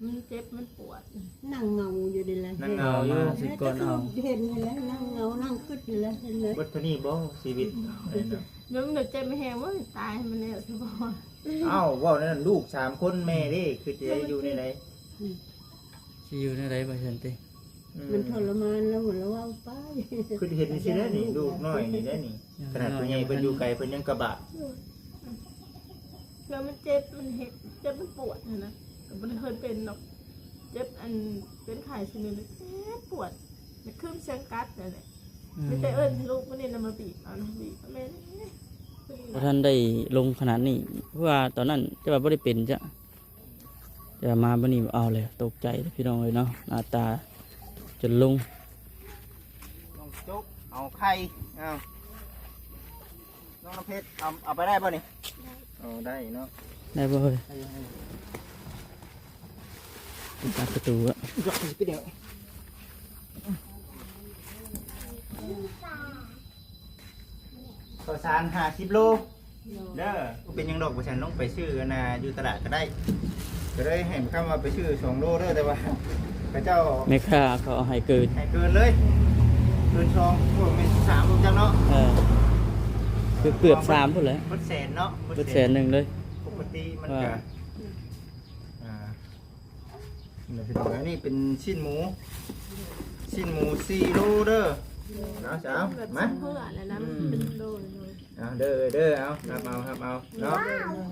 ມັນເຈັບມັນປວດ ນັ່ງເຫງົາຢູ່ນີ້ແຫຼະ ນັ່ງເຫງົາຢູ່ ເຮັດຄືເຫັນນີ້ແຫຼະ ນັ່ງເຫງົານັ່ງຄຶດນີ້ແຫຼະ ເຫັນເລີຍ ເບິດເທົ່ານີ້ບໍ່ຊີວິດ ເອີເນາະ ແລ້ວມັນເຈັບແຮງ ໂອ້ຍ ຕາຍໃຫ້ມັນແລ້ວຊະບໍ່ ອ້າວ ເວົ້າແນວນັ້ນ ລູກສາມຄົນ ແມ່ເດ້ ຄຶດຊິຢູ່ແນວໃດ ອືມ ຊິຢູ່ແນວໃດວ່າຊັ້ນຕິ ອືມ ມັນທໍລະມານແລ້ວ ແລ້ວເວົ້າໄປ ຄຶດເຫັນຊີ້ແຫຼະນີ້ ລູກນ້ອຍນີ້ແຫຼະນີ້ ຂະໜາດຜູ້ໃຫຍ່ເພິ່ນຢູ່ໄກເພິ່ນຍັງກະບາກ ແລ້ວມັນເຈັບ ມັນເຮັດ ເຈັບ ມັນປວດຫັ້ນນະ ກໍບໍ່ໄດ້ເຄີຍເປັນດອກ ເຈັບ ອັນ ເປັນໄຂ້ຊະນິດເຈັບປວດ ມັນຄືມັນສັງກັດນັ້ນແຫຼະ ອືມ ມີແຕ່ເອີ້ນໃຫ້ລູກມັນນີ້ນະ ມາບີບເອົານະ ບີບເອົາແມ່ນີ້ ບໍ່ທັນໄດ້ລົງຂະໜາດນີ້ ເພາະວ່າຕອນນັ້ນຈະວ່າບໍ່ໄດ້ເປັນຈ້ະ ແຕ່ວ່າມາບັດນີ້ເອົາແລ້ວ ຕົກໃຈເດ້ພີ່ນ້ອງເອີຍເນາະ ໜ້າຕາຈົນລົງ ນ້ອງຈົກ ເອົາໄຂ່ ເອົາ ນ້ອງນ້ຳເພັດ ເອົາ ເອົາໄປໄດ້ບໍ່ນີ້? ເອົາໄດ້ເນາະ ໄດ້ບໍ່ເອີຍ? ໄດ້ຢູ່ ໄດ້ຢູ່ ປິດປະຕູ ເອົາ ປິດແລ້ວ ເຂົ້າສານຫ້າສິບໂລເດີ ບໍ່ເປັນຫຍັງດອກ ບໍ່ຊັ້ນລົງໄປຊື້ອັນນ່າຢູ່ຕະຫຼາດກໍໄດ້ ກໍເລີຍໃຫ້ຄຳວ່າໄປຊື້ສອງໂລເດີ ແຕ່ວ່າເຂົາເຈົ້າ ແມ່ຄ້າເຂົາເອົາໃຫ້ເກີນ ໃຫ້ເກີນເລີຍ ເກີນສອງ ບໍ່ແມ່ນສາມ ບໍ່ຈັກເນາະ ເອີ ເກືອບ ເກືອບສາມພຸ້ນແຫຼະ ເບິດແສນເນາະ ເບິດແສນໜຶ່ງເລີຍ ປົກກະຕິມັນກໍ ອ່າ ອ່າ ນີ້ເປັນຊີ້ນໝູ ຊີ້ນໝູສີ່ໂລເດີ ເອົາ ເອົາ ມາ ເພື່ອແລ້ວນະ ອືມ ເປັນໂລ ເອົາເດີ ເດີ ເອົາ ຮັບເອົາ ຮັບເອົາເນາະ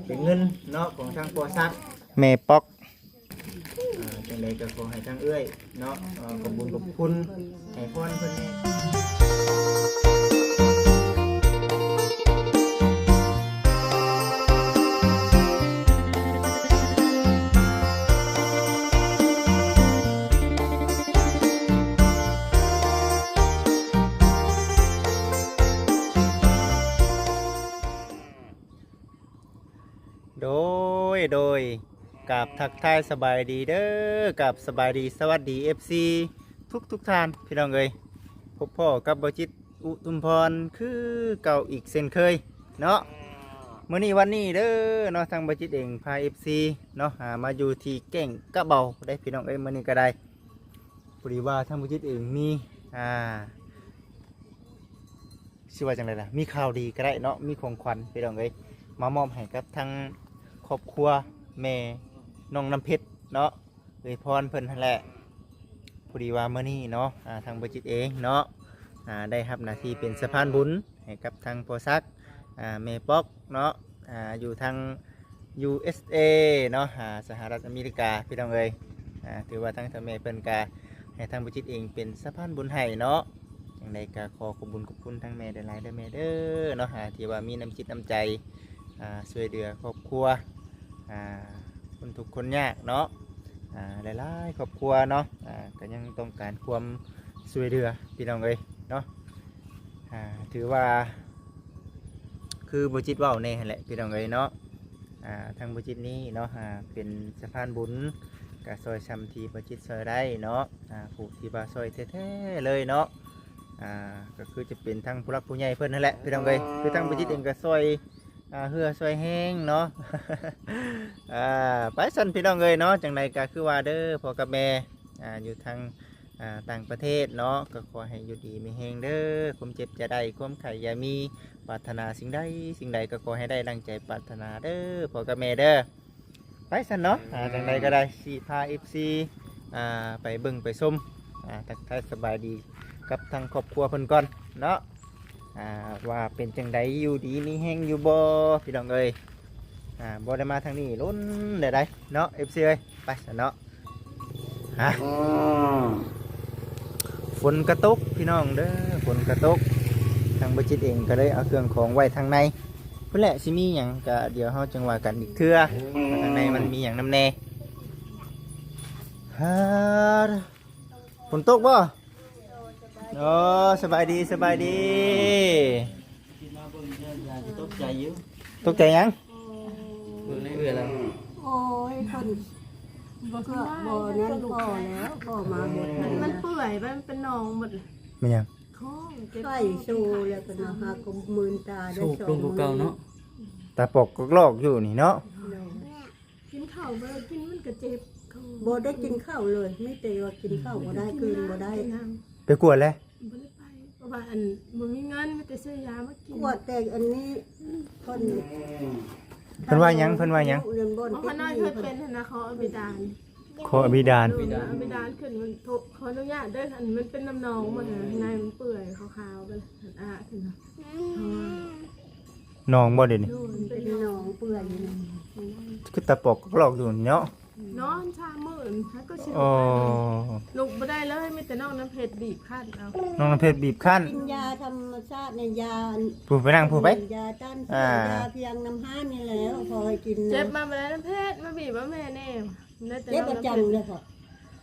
ເປັນເງິນເນາະ ຂອງທາງພໍ່ສັກ ແມ່ປອກ ອ່າ ຈັ່ງໃດກໍຂໍໃຫ້ທາງເອື້ອຍເນາະ ເອີ ຂອບບຸນຂອບຄຸນ ໃຫ້ພອນເພິ່ນແດ່ ໂດຍ ໂດຍ ກາບທັກທາຍສະບາຍດີເດີ ກາບສະບາຍດີ ສະຫວັດດີ ເອັຟຊີ ທຸກໆທ່ານ ພີ່ນ້ອງເອີຍ ພົບພໍ້ກັບບ່າວຈິດ ອຸທຸມພອນ ຄືເກົ່າອີກເຊັ່ນເຄີຍເນາະ ມື້ນີ້ວັນນີ້ເດີເນາະ ທາງບ່າວຈິດເອງພາ ເອັຟຊີ ເນາະ ອ່າ ມາຢູ່ທີ່ແກ້ງກະເບົາເດ້ ພີ່ນ້ອງເອີຍ ມື້ນີ້ກໍໄດ້ ພໍດີວ່າທາງບ່າວຈິດເອງມີ ອ່າ ຊິວ່າຈັ່ງໃດລະ ມີຂ່າວດີກໍໄດ້ເນາະ ມີຂອງຂວັນ ພີ່ນ້ອງເອີຍ ມາມອບໃຫ້ກັບທາງຄອບຄົວແມ່ນ້ອງນ້ຳເພັດເນາະ ເອື້ອຍພອນເພິ່ນຫັ້ນແຫຼະ ພໍດີວ່າມື້ນີ້ເນາະ ອ່າ ທາງບ່າວຈິດເອງເນາະ ອ່າ ໄດ້ຮັບໜ້າທີ່ເປັນສະພານບຸນໃຫ້ກັບທາງພໍ່ສັກ ອ່າ ແມ່ປອກເນາະ ອ່າ ຢູ່ທາງ ຢູເອັສເອ ເນາະ ອ່າ ສະຫະລັດອາເມລິກາ ພີ່ນ້ອງເອີຍ ອ່າ ຖືວ່າທາງເຖົ້າແມ່ເພິ່ນກະໃຫ້ທາງບ່າວຈິດເອງເປັນສະພານບຸນໃຫ້ເນາະ ຈັ່ງໃດກະຂໍຂອບບຸນຂອບຄຸນທາງແມ່ຫຼາຍໆເດີແມ່ເດີເນາະ ອ່າ ທີ່ວ່າມີນ້ຳຈິດນ້ຳໃຈ ອ່າ ຊ່ວຍເຫຼືອຄອບຄົວ ອ່າ ຄົນທຸກຄົນຍາກເນາະ ອ່າ ຫຼາຍໆຄອບຄົວເນາະ ອ່າ ກໍຍັງຕ້ອງການຄວາມຊ່ວຍເຫຼືອ ພີ່ນ້ອງເອີຍເນາະ ອ່າ ຖືວ່າ ຄືບ່າວຈິດເວົ້າແນ່ຫັ້ນແຫຼະ ພີ່ນ້ອງເອີຍເນາະ ອ່າ ທາງບ່າວຈິດນີ້ເນາະ ອ່າ ເປັນສະພານບຸນ ກະຊ່ອຍຊ່ຳທີ່ບ່າວຈິດຊ່ອຍໄດ້ເນາະ ອ່າ ຜູ້ທີ່ວ່າຊ່ອຍແທ້ໆເລີຍເນາະ ອ່າ ກໍຄືຈະເປັນທາງຜູ້ຫຼັກຜູ້ໃຫຍ່ເພິ່ນຫັ້ນແຫຼະ ພີ່ນ້ອງເອີຍ ຄືທາງບ່າວຈິດເອງກໍຊ່ອຍ ອ່າ ເຫື່ອຊ່ອຍແຮງເນາະ ອ່າ ໄປຊັ້ນ ພີ່ນ້ອງເອີຍເນາະ ຈັ່ງໃດກໍຄືວ່າເດີ ພໍ່ກັບແມ່ ອ່າ ຢູ່ທາງ ອ່າ ຕ່າງປະເທດເນາະ ກໍຂໍໃຫ້ຢູ່ດີມີແຮງເດີ ຄວາມເຈັບຢ່າໄດ້ ຄວາມໄຂ້ຢ່າມີ ປາດຖະໜາສິ່ງໃດສິ່ງໃດກໍຂໍໃຫ້ໄດ້ດັ່ງໃຈປາດຖະໜາເດີ ພໍ່ກັບແມ່ເດີ ໄປຊັ້ນເນາະ ອ່າ ຈັ່ງໃດກໍໄດ້ ຊິພາ ເອັຟຊີ ອ່າ ໄປເບິ່ງໄປຊົມ ອ່າ ທັກທາຍສະບາຍດີກັບທາງຄອບຄົວເພິ່ນກ່ອນເນາະ ອ່າ ວ່າເປັນຈັ່ງໃດ ຢູ່ດີມີແຮງຢູ່ບໍ່ ພີ່ນ້ອງເອີຍ ອ່າ ບໍ່ໄດ້ມາທາງນີ້ດົນແລ້ວໃດເນາະ ເອັຟຊີ ເອີຍ ໄປຊັ້ນເນາະ ຮະ ຝົນກະຕົກພີ່ນ້ອງເດີ ຝົນກະຕົກ ທາງບ່າວຈິດເອງກໍເລີຍເອົາເຄື່ອງຂອງໄວ້ທາງໃນພຸ້ນແຫຼະ ຊິມີຫຍັງກະດຽວເຮົາຈັ່ງວ່າກັນອີກເທື່ອ ວ່າທາງໃນມັນມີຫຍັງນຳແດ່ ຮະ ຝົນຕົກບໍ່? ໂອ້ ສະບາຍດີ ສະບາຍດີ ມາເບິ່ງເດີ ຢ່າຊິຕົກໃຈຢູ່ ຕົກໃຈຫຍັງ? ເບິ່ງໃນເອື້ອຍລະ ໂອ້ຍ ເພິ່ນບໍ່ ບໍ່ນັ້ນພໍແລ້ວ ພໍມາໝົດ ມັນເປື່ອຍ ມັນເປັນໜອງໝົດ ແມ່ນຫຍັງ? ໄຂ້ຊູແລ້ວກໍນະ ຫາກໍມື່ນຕາໄດ້ ສອງມື້ ຕາປອກກອກລອກຢູ່ນີ້ເນາະ ໂດຍ ກິນເຂົ້າບໍ່ໄດ້ກິນ ມັນກໍເຈັບຄໍ ບໍ່ໄດ້ກິນເຂົ້າເລີຍ ມີແຕ່ວ່າກິນເຂົ້າບໍ່ໄດ້ ກືນບໍ່ໄດ້. ໄປກວດແລ້ວ? ບໍ່ໄດ້ໄປ ເພາະວ່າອັນ ບໍ່ມີເງິນ ມີແຕ່ຊື້ຢາມາກິນ. ກວດແຕ່ອັນນີ້ ເພິ່ນ ເພິ່ນວ່າຫຍັງ? ເພິ່ນວ່າຫຍັງ? ເພິ່ນວ່າ ເພາະຂ້ານ້ອຍເຄີຍເປັນຫັ້ນນະ ຂໍອະບິດານ ຂໍອະບິດານ ເອີ ອະບິດານຂຶ້ນ ມັນໂທ ຂໍອະນຸຍາດເດີ ອັນມັນເປັນນ້ຳໜອງ ມັນໃນມັນເປື່ອຍຂາວໆ ເປັນອາຂຶ້ນນະ. ໜອງບໍ່ດຽວນີ້? ໂດຍ ເປັນໜອງເປື່ອຍຢູ່ ຄືຕາປອກກະລອກຢູ່ນີ້ເນາະ. ນອນສາມມື້ ຫາກໍຊິລຸກ ລຸກບໍ່ໄດ້ເລີຍ ມີແຕ່ນ້ອງນ້ຳເພັດບີບຄັ້ນເອົາ ນ້ອງນ້ຳເພັດບີບຄັ້ນ. ກິນຢາທຳມະຊາດໃນ ຢາ ຜູ້ໄປນັ່ງ ຜູ້ໄປ ຢາຕ້ານເຊື້ອ ຢາພຽງນ້ຳຮ້ານນີ້ແຫຼະ ພໍໃຫ້ກິນນະ. ເຈັບມາບໍ່ໄດ້ ນ້ຳເພັດມາບີບມາແມ່ແດ່ ໄດ້ແຕ່ ເຈັບປະຈຳເລີຍ.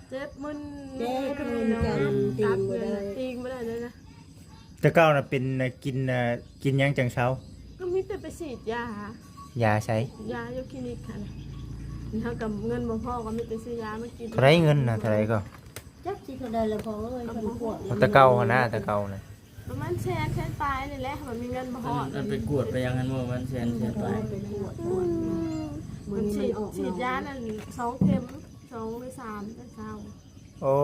ເຈັບມຶນ ເຈັບມຶນຈັງ ຕີງບໍ່ໄດ້ ຕີງບໍ່ໄດ້ເລີຍນະ. ແຕ່ເກົ່ານະເປັນນະ ກິນນະ ກິນຫຍັງຈັ່ງເຊົາ? ກໍມີແຕ່ໄປສີດຢາ. ຢາໃສ? ຢາຢູ່ຄລີນິກຫັ້ນນະ. ເຮົາກໍເງິນບໍ່ພໍ ກໍມີແຕ່ຊື້ຢາມາກິນ. ເທົ່າໃດເງິນນະ? ເທົ່າໃດກໍ? ຈັກຊິເທົ່າໃດລະພໍ່ເອີຍ ເພິ່ນກວດ. ແຕ່ເກົ່າຫັ້ນນະ ແຕ່ເກົ່ານະ ປະມານແສນ ແສນປາຍນີ້ແຫຼະ ມັນມີເງິນບໍ່ຮອດ. ອັນໄປກວດໄປຫຍັງຫັ້ນບໍ່ ປະມານແສນ ແສນປາຍ. ໄປກວດ ກວດ ເພິ່ນສີດ ສີດຢານັ້ນສອງເຂັມ ສອງຫຼືສາມ ແຕ່ເຊົ້າ. ໂອ້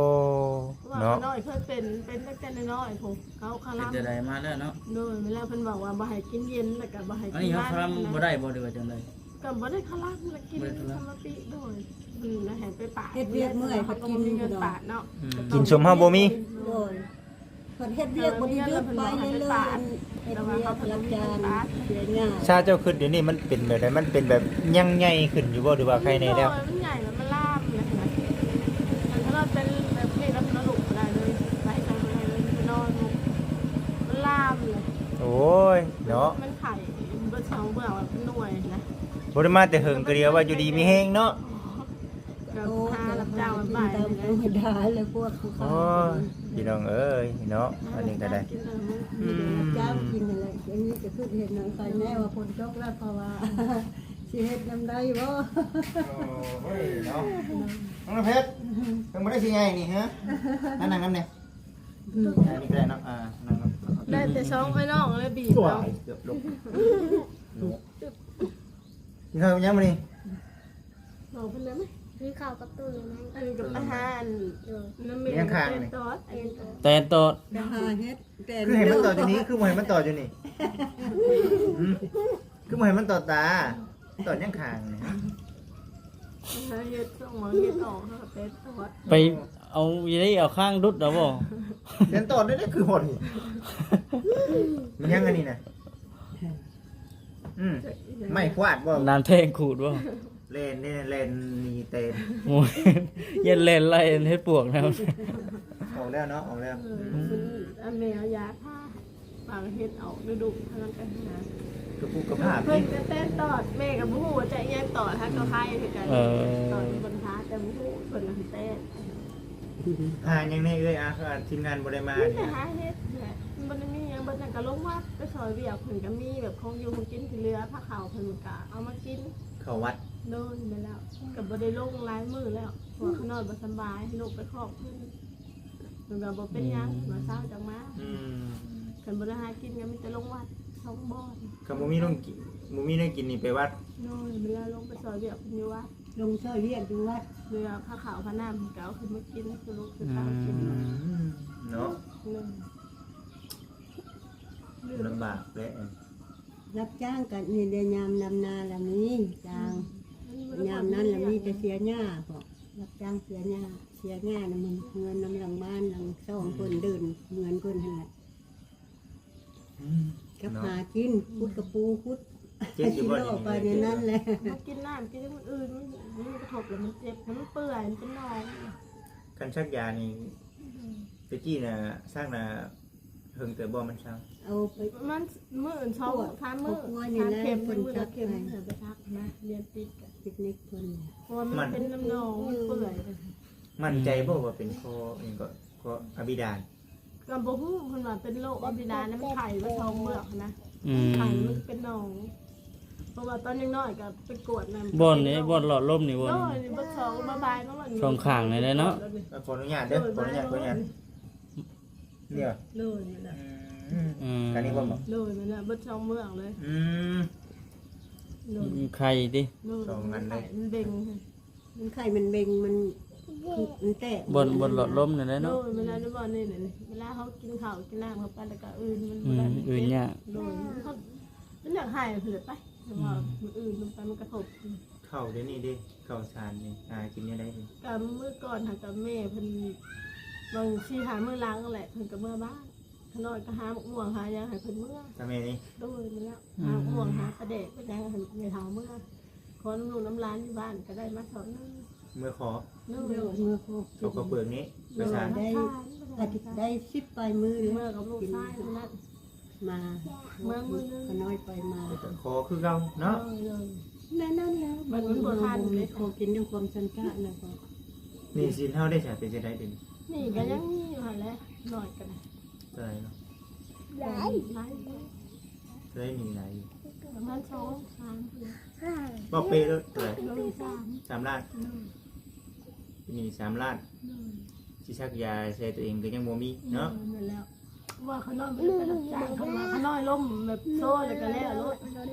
ເນາະ ນ້ອຍເຄີຍເປັນ ເປັນຕັ້ງແຕ່ນ້ອຍໆ ພຸ້ນ ເຂົາຄະລຳ ເປັນຈັ່ງໃດມາແລ້ວເນາະ. ໂດຍ ແມ່ນແລ້ວ ເພິ່ນບອກວ່າບໍ່ໃຫ້ກິນເຢັນ ແລ້ວກໍບໍ່ໃຫ້ກິນມັນ. ອັນນີ້ເຮົາຄະລຳບໍ່ໄດ້ບໍ່ ຫຼືວ່າຈັ່ງໃດ? ກໍບໍ່ໄດ້ຄະລຳ ແລ້ວກິນ ບໍ່ໄດ້ຄະລຳ ທຳມະຕິ. ໂດຍ ເພິ່ນໃຫ້ໄປປາດ ເຮັດວຽກເມື່ອຍ ເຂົາກໍບໍ່ມີເງິນປາດເນາະ. ອືມ ກິນສົມເຮົາບໍ່ມີ. ໂດຍ ເພິ່ນເຮັດວຽກບໍ່ໄດ້ຢຸດໄປເລີຍ ເຮັດວຽກຮັບຈ້າງເສຍຫຍ້າ. ຊາເຈົ້າຄິດດຽວນີ້ມັນເປັນແບບໃດ? ມັນເປັນແບບຍັງໃຫຍ່ຂຶ້ນຢູ່ບໍ່ ຫຼືວ່າໄຄແນ່ແລ້ວ? ໂດຍ ມັນໃຫຍ່ແລ້ວ ມັນລາມເລີຍຫັ້ນນະ. ຄັນຖ້າເຮົາເປັນແບບນີ້ແລ້ວ ເຮົາລຸກບໍ່ໄດ້ເລີຍ ໄປໃສບໍ່ໄດ້ເລີຍ ນອນ ມັນລາມເລີຍ. ໂອ້ຍ ເນາະ ມັນໄຂ້ເບິດສອງເບື້ອງ ເປັນໜ່ວຍນະ. ບໍ່ໄດ້ມາແຕ່ເຫິງ ກໍດຽວວ່າຢູ່ດີມີແຮງເນາະ. ກໍຫາຮັບຈ້າງວັນບ່າຍນີ້ແຫຼະ ທຳມະດາແຫຼະພວກເຂົາ. ໂອ້ຍ ພີ່ນ້ອງເອີຍເນາະ ອັນນີ້ກໍໄດ້ ຮັບຈ້າງກິນຫັ້ນແຫຼະ. ອັນນີ້ກໍຄືເຫັນໜັງໄຟແນ່ວ່າຝົນຕົກແລ້ວ ເພາະວ່າຊິເຮັດນຳໄດ້ບໍ່? ໂອ້ຍເນາະ ນ້ອງນ້ຳເພັດ ເພິ່ນບໍ່ໄດ້ຊິໃຫຍ່ນີ້ເຮີ ມານັ່ງນຳແດ່. ອືມ ອັນນີ້ກໍໄດ້ເນາະ ອ່າ ນັ່ງນຳ ໄດ້ແຕ່ສອງອ້າຍນ້ອງແລ້ວບີບເອົາ ເກືອບລົງ. ກິນເຂົ້າກັບຫຍັງມື້ນີ້? ບອກເພິ່ນໄດ້ໄໝ? ກິນເຂົ້າກັບຕູ້ໃນນັ້ນ ອັນນີ້ກໍໄປຫາອັນ ໂດຍ ນຳແມ່ ຍັງຄ້າງນີ້ ແຕນຕອດ ແຕນຕອດ ແຕນຕອດ ໄປຫາເຮັດແຕນ ຄືໃຫ້ມັນຕອດຢູ່ນີ້ ຄືບໍ່ໃຫ້ມັນຕອດຢູ່ນີ້? ຫືມ ຄືບໍ່ໃຫ້ມັນຕອດຕາ ຕອດຍັງຄ້າງນີ້ ຫາເຮັດ ສົ່ງມາເຮັດອອກ ຫາແຕນຕອດ ໄປເອົາຢູ່ໃນ ເອົາຄ້າງດຸດເອົາບໍ່? ແຕນຕອດໄດ້ ຄືຮອດນີ້ ມັນຍັງອັນນີ້ນະ. ອືມ ໄມ້ຂວາດບໍ່? ນ້ຳແທງຂູດບໍ່? ແລ່ນເດ້ ແລ່ນໜີແຕນ ໂອ້ຍ ຢ້ານແລ່ນໄລ່ເຮັດປວກນຳ. ອອກແລ້ວເນາະ ອອກແລ້ວ. ເອີ ອືມ ອັນແມ່ເອົາຢາທາ ປາກເຮັດອອກດຸໆ ເທົ່ານັ້ນກໍຫາ ກະປຸກກະພາບ ເພິ່ນກໍແຕນຕອດ ແມ່ກໍບໍ່ຮູ້ວ່າຈະອີຫຍັງຕອດ ຫາກໍໄຄຄືກັນ. ເອີ ຕອດເພິ່ນທາ ແຕ່ບໍ່ຮູ້ເພິ່ນນະແຕນ. ຫາຫຍັງແດ່ເອື້ອຍ? ອ່າ ທີມງານບໍ່ໄດ້ມາ ມີແຕ່ຫາເຮັດແຫຼະ ມັນບໍ່ໄດ້ມີຫຍັງ. ເບິດນັ້ນກໍລົງວັດໄປຊ່ອຍວຽກເພິ່ນ ກໍມີແບບຂອງຢູ່ຂອງກິນທີ່ເຫຼືອ ພາເຂົ້າເພິ່ນກໍເອົາມາກິນ ເຂົ້າວັດ. ໂດຍ ແມ່ນແລ້ວ ກໍບໍ່ໄດ້ລົງຫຼາຍມື້ແລ້ວ ເພາະວ່າຂ້ານ້ອຍບໍ່ສະບາຍ ລູກໄປຄອບເພິ່ນ ເພິ່ນວ່າບໍ່ເປັນຫຍັງ ອືມ ວ່າເຊົ້າຈັ່ງມາ. ອືມ ຄັນບໍ່ໄດ້ຫາກິນກໍມີແຕ່ລົງວັດສອງບ່ອນ. ຄັນບໍ່ມີລົງກິນ ບໍ່ມີແນວກິນນີ້ໄປວັດ. ໂດຍ ແມ່ນແລ້ວ ລົງໄປຊ່ອຍວຽກເພິ່ນຢູ່ວັດ. ລົງຊ່ອຍວຽກຢູ່ວັດ ເຫຼືອພາເຂົ້າພານ້ຳ ເພິ່ນກໍເອົາຂຶ້ນມາກິນ ຄືລູກຄືເຕົ້າກິນ. ອືມ ເນາະ ໂດຍ ລຳບາກແຫຼະ. ຮັບຈ້າງກັນນີ້ແຫຼະ ຍາມດຳນາລະມີຈ້າງ ອືມ ຍາມນັ້ນລະມີແຕ່ເສຍຫຍ້າ ພວກຮັບຈ້າງເສຍຫຍ້າ ເສຍຫຍ້ານຳເຮືອນນຳຫຼັງບ້ານ ຫຼັງຊ່ອງເພິ່ນ ອືມ ເດີ່ນເຮືອນເພິ່ນຫັ້ນແຫຼະ. ອືມ ກັບ ເນາະ ຫາກິນ ຂຸດກະປູ ຂຸດ ເຈັບຢູ່ບໍ່ນີ້? ໄປໃນນັ້ນແຫຼະ ມາກິນນ້ຳກິນຢ່າງອື່ນ ມັນ ມັນກະທົບແລ້ວມັນເຈັບ ແລ້ວມັນເປື່ອຍ ມັນເປັນໜອງ. ຄັນສັກຢານີ້ ອືມ ແຕ່ກີ້ນະ ສັກນະ ເຫິງເຕີບບໍ່ມັນເຊົາ? ເອົາໄປ ປະມານມື້ອື່ນສອງ ສາມມື້ ສາມເຂັມ ມື້ລະເຂັມ ໃຫ້ໄປສັກນະ ລຽນຕິດກັນ ຕິດນິກເພິ່ນ ເພາະວ່າມັນເປັນນ້ຳໜອງ ມັນເປື່ອຍ. ໝັ້ນໃຈບໍ່ວ່າເປັນຄໍ ອີ່ຫຍັງກໍ ຄໍອາບິດານ? ກໍບໍ່ຮູ້ ເພິ່ນວ່າເປັນໂລກອາບິດານະ ມັນໄຂ້ມາສອງເມືອກນະ. ອືມ ໄຂ້ມັນເປັນໜອງ ເພາະວ່າຕອນຍັງນ້ອຍກໍໄປກວດນຳ ບ່ອນນີ້ ບ່ອນຫຼອດລົມນີ້ບໍ່? ໂດຍ ນີ້ເບິດສອງ ມາບາຍມາ ສອງຂ້າງນີ້ແຫຼະເນາະ. ຂໍອະນຸຍາດເດີ ຂໍອະນຸຍາດ ຂໍອະນຸຍາດ. ເນາະ ໂດຍ ນັ້ນແຫຼະ. ອືມ ອັນນີ້ບໍ່? ໂດຍ ນັ້ນແຫຼະ ເບິດສອງເມືອງເລີຍ. ອືມ ໂດຍ ໄຂ້ຕິ? ໂດຍ ສອງອັນເລີຍ ມັນເບັ່ງ ມັນໄຂ້ ມັນເບັ່ງ ມັນ ຄືແຕກ ບ່ອນ ບ່ອນຫຼອດລົມນັ້ນແຫຼະເນາະ. ໂດຍ ເວລາ ບ່ອນນີ້ແຫຼະ ເວລາເຮົາກິນເຂົ້າກິນນ້ຳເຂົ້າໄປ ແລ້ວກໍອື່ນມັນ ອືມ ບໍ່ໄດ້ ອື່ນຍາກ. ໂດຍ ມັນຢາກໄຫ້ເພິ່ນໄປ ແຕ່ວ່າ ອືມ ມື້ອື່ນມັນໄປ ມັນກະທົບ. ເຂົ້າດຽວນີ້ເດ້ ເຂົ້າສານນີ້ ຫາກິນແນວໃດເດ? ກໍມື້ກ່ອນຫາກັບແມ່ເພິ່ນ ບາງສີ່ຫ້າມື້ຫຼັງແຫຼະ ເພິ່ນກໍເມືອບ້ານ. ຂ້ານ້ອຍກໍຫາໝາກມ່ວງຫາຫຍັງໃຫ້ເພິ່ນເມືອ ກັບແມ່ນີ້. ໂດຍ ແມ່ນແລ້ວ ອືມ ຫາໝາກມ່ວງຫາປາແດກປາຫຍັງໃຫ້ແມ່ເຖົ້າເມືອ. ຂໍນຳລູກນຳຫຼານຢູ່ບ້ານກໍໄດ້ມາສອບໜຶ່ງ. ເມືອຂໍ? ໂດຍ ເມືອຂໍ. ເອົາເຂົ້າເປືອກນີ້ ໂດຍ ໄປສານ ໄດ້ອາທິດ ໄດ້ສິບປາຍມື້ແລ້ວ ເມືອກັບລູກຊາຍເທົ່ານັ້ນ. ມາ ເມືອມື້ໜຶ່ງ ຂ້ານ້ອຍໄປມາ ກໍຂໍຄືເກົ່າເນາະ. ໂດຍ ໂດຍ ແນວນັ້ນແຫຼະ ມັນ ມັນບໍ່ທັນເດ້ ຂໍກິນດ້ວຍຄວາມສັນຕະ ແລ້ວກໍ ໜີ້ສິນເຮົາໄດ້ສາ ເປັນຈັ່ງໃດເດ? ໜີ້ກໍຍັງມີຢູ່ຫັ້ນແຫຼະ ໜ້ອຍກໍໄດ້. ເທົ່າໃດເນາະ? ຫຼາຍ ຫຼາຍ ເທົ່າໃດໜີ້ຫຼາຍຢູ່? ປະມານສອງສາມ ເວົ້າເປະໂລດ ເທົ່າໃດ? ໂດຍ ສາມ ສາມລ້ານ. ໂດຍ ໜີ້ສາມລ້ານ. ໂດຍ ຊິສັກຢາໃສ່ຕົວເອງກໍຍັງບໍ່ມີເນາະ. ໂດຍ ແມ່ນແລ້ວ ວ່າຂ້ານ້ອຍບໍ່ໄດ້ໄປຮັບຈ້າງ ຄັນວ່າຂ້ານ້ອຍລົ້ມແບບໂຊແລ້ວກໍແລ້ວໂລດ.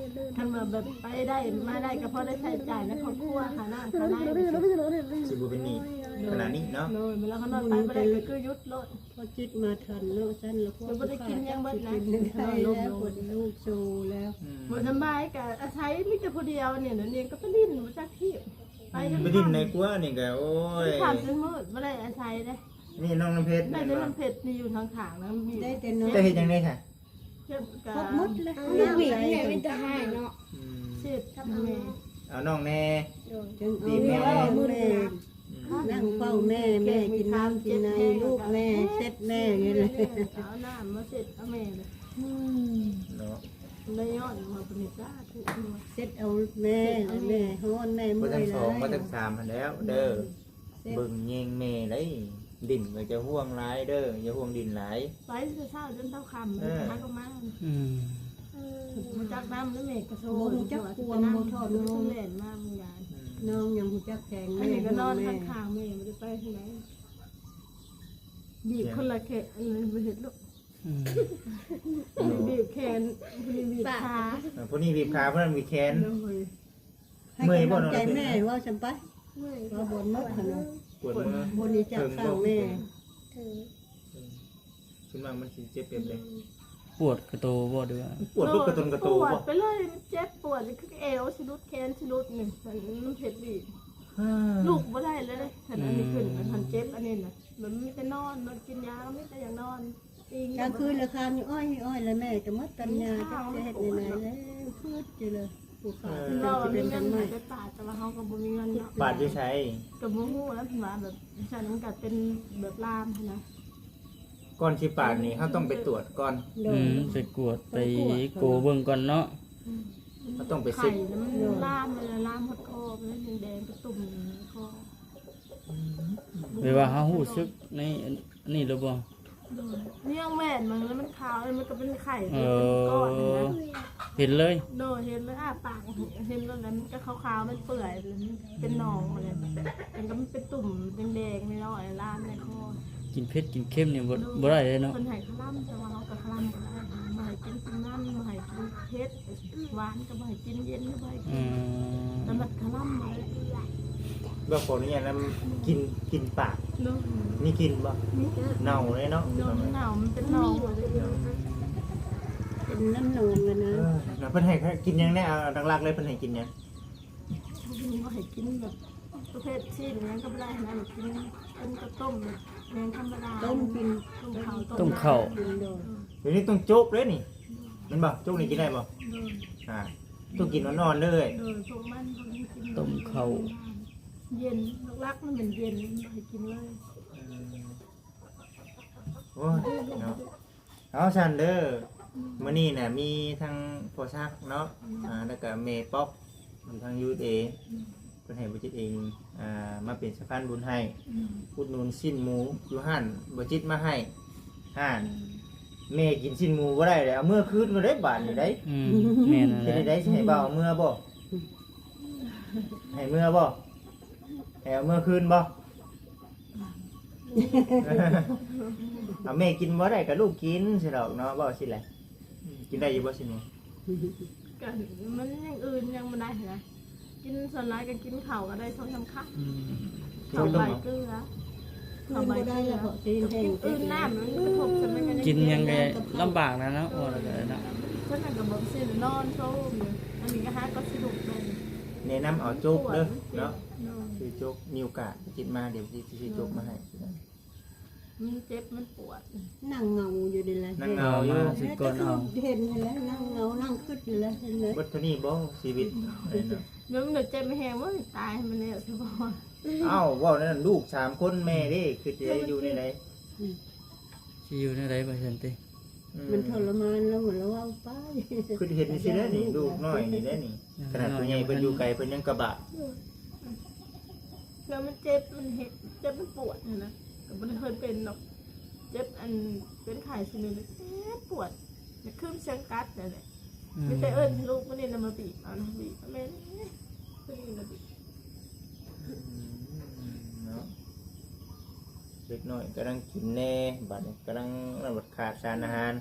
ຄັນວ່າແບບໄປໄດ້ມາໄດ້ ກໍພໍໄດ້ໃຊ້ຈ່າຍໃນຄອບຄົວ ຄ່ານ້ຳຄ່າໃນ ຊິບໍ່ເປັນໜີ້ ໂດຍ ຂະໜາດນີ້ເນາະ. ໂດຍ ເວລາຂ້ານ້ອຍໄປບໍ່ໄດ້ກໍຄືຢຸດໂລດ. ພໍຈິດມາທັນເນາະ ຊັ້ນລະ ບໍ່ໄດ້ກິນຫຍັງເບິດນະ ລູກໂຊແລ້ວ. ອືມ ບໍ່ສະບາຍກໍອາໄສມີແຕ່ຜູ້ດຽວນີ້ນະ ນີ້ກໍໄປຫຼິ້ນບໍ່ຈັກທີ່ ໄປ ໄປຫຼິ້ນໃນຄົວນີ້ກໍ ໂອ້ຍ ຂ້າມຈົນມືດ ບໍ່ໄດ້ອາໄສເດ້. ນີ້ນ້ອງນ້ຳເພັດ ໄດ້ແຕ່ນ້ຳເພັດນີ້ຢູ່ຂ້າງໆນະ ໄດ້ແຕ່ນ້ອງ. ເຈົ້າເຮັດຫຍັງແດ່ຊະ? ເຈັບກະ ຄົບໝົດແລ້ວ ລູກຫວີກນີ້ແຫຼະເປັນຕາຮ້າຍເນາະ. ອືມ ເຊັດແມ່ ເອົານ້ອງແດ່ ໂດຍ ເອົາແມ່ ແມ່ ອືມ ນັ່ງເຝົ້າແມ່ ແມ່ກິນນ້ຳກິນໃນລູກແມ່ ເຊັດແມ່ຢູ່ນີ້ແຫຼະ ເອົານ້ຳມາເຊັດເອົາແມ່ເລີຍ. ອືມ ເນາະ ໄດ້ຍ້ອນວ່າເພິ່ນເຮັດສາທຸ ເຊັດເອົາແມ່ ແມ່ຮ້ອນແມ່ເມື່ອຍຫຼາຍ ມາທັງສອງມາທັງສາມຫັ້ນແລ້ວເດີ. ອືມ ເບິ່ງແຍງແມ່ໄດ໋ ດິນກໍຈະຫ່ວງຫຼາຍເດີ ຢ່າຫ່ວງດິນຫຼາຍ. ໄປແຕ່ເຊົ້າຈົນເຊົ້າຄ່ຳ ເອີ ຫາກໍມາ. ອືມ ເອີ ບໍ່ຈັກນ້ຳນະ ແມ່ກໍໂຊ ບໍ່ຮູ້ຈັກຄວາມ ບໍ່ຖອດລົງ ແລ່ນມາເມື່ອວານ. ອືມ ນ້ອງຍັງຮູ້ຈັກແຂງແມ່ ອັນນີ້ກໍນອນຂ້າງໆແມ່ ບໍ່ໄດ້ໄປທາງໃດ. ບີບຄົນລະແຂນ ອັນນັ້ນບໍ່ເຮັດລູກ. ອືມ ຜູ້ນີ້ບີບແຂນ ຜູ້ນີ້ບີບຂາ ເອີ ຜູ້ນີ້ບີບຂາ ຜູ້ນັ້ນບີບແຂນ. ໂດຍ ໃຫ້ກຳລັງໃຈແມ່ ເວົ້າຊັ້ນໄປ ເວົ້າບ່ອນໝົດຫັ້ນນະ. ປວດມື ບໍ່ຮູ້ຈັກຂ້າງແມ່ ເຖິງ ເຖິງ ສ່ວນມາກມັນຊິເຈັບແບບໃດ? ປວດກະໂຕບໍ່ ຫຼືວ່າ ປວດເບິດກະຕົນກະໂຕບໍ່? ປວດໄປເລີຍ ເຈັບປວດຄືເອວຊິຫຼຸດ ແຂນຊິຫຼຸດນີ້ ມັນເຮັດອີກ ລຸກບໍ່ໄດ້ເລີຍເດ້. ຄັນອັນນີ້ຂຶ້ນ ອືມ ຄັນເຈັບອັນນີ້ນະ ມັນມີແຕ່ນອນ ນອນກິນຢາ ມີແຕ່ຢາກນອນ. ກາງຄືນລະຄານຢູ່ອ້ອຍໆ ລະແມ່ກໍໝົດປັນຍາ ຈັກຊິເຮັດແນວໃດແລ້ວ ຄຶດຢູ່ເລີຍ ຜູ້ຂ້າ ເອີ ເພິ່ນວ່າມີເງິນໃຫ້ໄປປາດ ແຕ່ວ່າເຮົາກໍບໍ່ມີເງິນເນາະ. ປາດຢູ່ໃສ? ກໍບໍ່ຮູ້ແລ້ວ ເພິ່ນວ່າແບບຊັ້ນ ມັນກໍເປັນແບບລາມຫັ້ນນະ. ກ່ອນຊິປາດນີ້ ເຮົາຕ້ອງໄປຕວດກ່ອນ. ໂດຍ ອືມ ໄປກວດ ໄປໂກເບິ່ງກ່ອນເນາະ. ອືມ ເຮົາຕ້ອງໄປເຊັກ ໄຂ້ນະ ມັນລາມ ມັນລາມຮອດຄໍ ມັນແດງໆ ເປັນຕຸ່ມໃນຄໍ. ອືມ ແບບວ່າເຮົາຮູ້ສຶກໃນອັນນີ້ແລ້ວບໍ່? ໂດຍ ນີ້ຍັງແຫວນມັນ ແລ້ວມັນຂາວ ແລ້ວມັນກໍເປັນໄຂ້ ເອີ ເປັນກ້ອນນະ ເຫັນເລີຍ. ໂດຍ ເຫັນເລີຍ ອ້າປາກເຫັນໂລດ ແລ້ວມັນກໍຂາວໆ ມັນເປື່ອຍ ເປັນໜອງ ອືມ ແລ້ວມັນກໍເປັນຕຸ່ມແດງໆ ນ້ອຍໆ ລາມໃນຄໍ. ກິນເຜັດກິນເຄັມນີ້ບໍ່ ໂດຍ ບໍ່ໄດ້ເລີຍເນາະ. ເພິ່ນໃຫ້ຄະລຳ ແຕ່ວ່າເຮົາກໍຄະລຳບໍ່ໄດ້ ບໍ່ໃຫ້ກິນນ້ຳ ບໍ່ໃຫ້ກິນເຜັດ ຫວານກໍບໍ່ໃຫ້ກິນ ເຢັນກໍບໍ່ໃຫ້ກິນ. ອືມ ແຕ່ມັນຄະລຳບໍ່ໄດ້. ບໍ່ ຂໍອະນຸຍາດນຳ ກິນ ກິນປາກ ໂດຍ ມີກິ່ນບໍ່? ມີ ເນົ່າເລີຍເນາະ. ໂດຍ ເນົ່າ ມັນເປັນໜອງ. ເປັນນ້ຳໜອງຫັ້ນນະ. ເອີ ແລ້ວເພິ່ນໃຫ້ກິນຫຍັງແດ່? ເອົາຫຼັກໆເລີຍ ເພິ່ນໃຫ້ກິນຫຍັງ? ບໍ່ໃຫ້ກິນແບບປະເພດຊີ້ນຫຍັງກໍບໍ່ໄດ້ນະ ກິນ ເປັນກະຕົ້ມແບບແນວທຳມະດາ ຕົ້ມກິນ ຕົ້ມເຂົ້າ ຕົ້ມເຂົ້າ ກິນໂດຍ. ດຽວນີ້ຕ້ອງໂຈກເດ້ນີ້ ແມ່ນບໍ່? ໂຈກນີ້ກິນໄດ້ບໍ່? ໂດຍ ອ່າ ຕ້ອງກິນອ່ອນໆເລີຍ. ໂດຍ ພວກມັນ ພວກມັນກິນ ຕົ້ມເຂົ້າ ເຢັນ ຫຼັກໆມັນເປັນເຢັນ ບໍ່ໃຫ້ກິນເລີຍ. ອືມ ໂອ້ຍເນາະ. ເອົາຊັ້ນເດີ ອືມ ມື້ນີ້ນະມີທັງພໍ່ສັກເນາະ ອືມ ອ່າ ແລ້ວກະແມ່ປອກ ຢູ່ທາງຢູເອ ອືມ ເພິ່ນໃຫ້ບໍ່ຈິດເອງ ອ່າ ມາເປັນສະພານບຸນໃຫ້ ອືມ ອຸດໜູນຊີ້ນໝູຢູ່ຮ້ານບໍ່ຈິດມາໃຫ້ ຮ້ານ ອືມ ແມ່ກິນຊີ້ນໝູບໍ່ໄດ້ເລີຍ ເອົາເມືອຄືນກໍໄດ້ບາດນີ້ໄດ໋. ອືມ ແມ່ນແຫຼະ ເຮັດໃດ ຊິໃຫ້ບ່າວເອົາເມືອບໍ່? ໃຫ້ເມືອບໍ່? ໃຫ້ເອົາເມືອຄືນບໍ່? ເອົາແມ່ກິນບໍ່ໄດ້ກໍລູກກິນຊິດອກເນາະ ເວົ້າຊິແຫຼະ. ອືມ ກິນໄດ້ຢູ່ບໍ່ຊິໜູ? ກໍມັນຢ່າງອື່ນຍັງບໍ່ໄດ້ນະ ກິນ ສ່ວນຫຼາຍກໍກິນເຂົ້າກໍໄດ້ສອງສາມຄຳ. ອືມ ເຂົ້າໃບເກືອ ກິນບໍ່ໄດ້ແລ້ວ ເພາະຊິແຫ້ງ ກິນນ້ຳມັນກະທົບໃສ່ມັນ ກິນຫຍັງກະລຳບາກນະເນາະ ວ່າແລ້ວກະເນາະ ເພິ່ນນັ້ນກະບໍ່ຊິນອນໂຊມຢູ່ ອັນນີ້ກະຫາກໍຊິລຸກໄດ້ ແນະນຳເອົາໂຈກເດີເນາະ ໂດຍ ຊື້ໂຈກ ມີໂອກາດຈິດມາ ດຽວຊິຊື້ໂຈກມາໃຫ້ ມັນເຈັບມັນປວດ ນັ່ງເຫງົາຢູ່ນີ້ແຫຼະ ນັ່ງເຫງົາຢູ່ ມາຊິກ່ອນເອົາ ເຫັນຫັ້ນແຫຼະ ນັ່ງເຫງົາ ນັ່ງຄຶດນີ້ແຫຼະ ເຫັນເລີຍ ເບິດເທົ່ານີ້ບໍ່ຊີວິດ ເນາະ ດຽວມັນເຈັບແຮງ ໂອ້ຍ ຕາຍໃຫ້ມັນແລ້ວຊະບໍ່ ອ້າວ ເວົ້າແນວນັ້ນ ລູກສາມຄົນ ແມ່ເດ້ ຄຶດຊິຢູ່ແນວໃດ ອືມ ຊິຢູ່ແນວໃດ ວ່າຊັ້ນຕິ ອືມ ມັນທໍລະມານ ລະມັນລະເວົ້າໄປ ຄຶດເຫັນຊີ້ແຫຼະນີ້ ລູກນ້ອຍນີ້ແຫຼະນີ້ ຂະໜາດຜູ້ໃຫຍ່ເພິ່ນຢູ່ໄກ ເພິ່ນຍັງກະບາດ ແລ້ວມັນເຈັບ ມັນເຮັດ ເຈັບ ມັນປວດຫັ້ນນະ ກະບໍ່ໄດ້ເຄີຍເປັນດອກ ເຈັບ ອັນ ເປັນໄຂ້ຊະນິດ ເຈັບປວດ ຄືມັນສັງກັດນັ້ນແຫຼະ ອືມ ມີແຕ່ເອີ້ນໃຫ້ລູກມານີ້ນະ ມາບີບເອົານະ ບີບ ແມ່ນ ຕົວນີ້ນະບີບ ອືມ ເນາະ ເດັກນ້ອຍກຳລັງກິນແດ່ ບາດນີ້ກຳລັງ ນັ້ນ ຂາດສານອາຫານ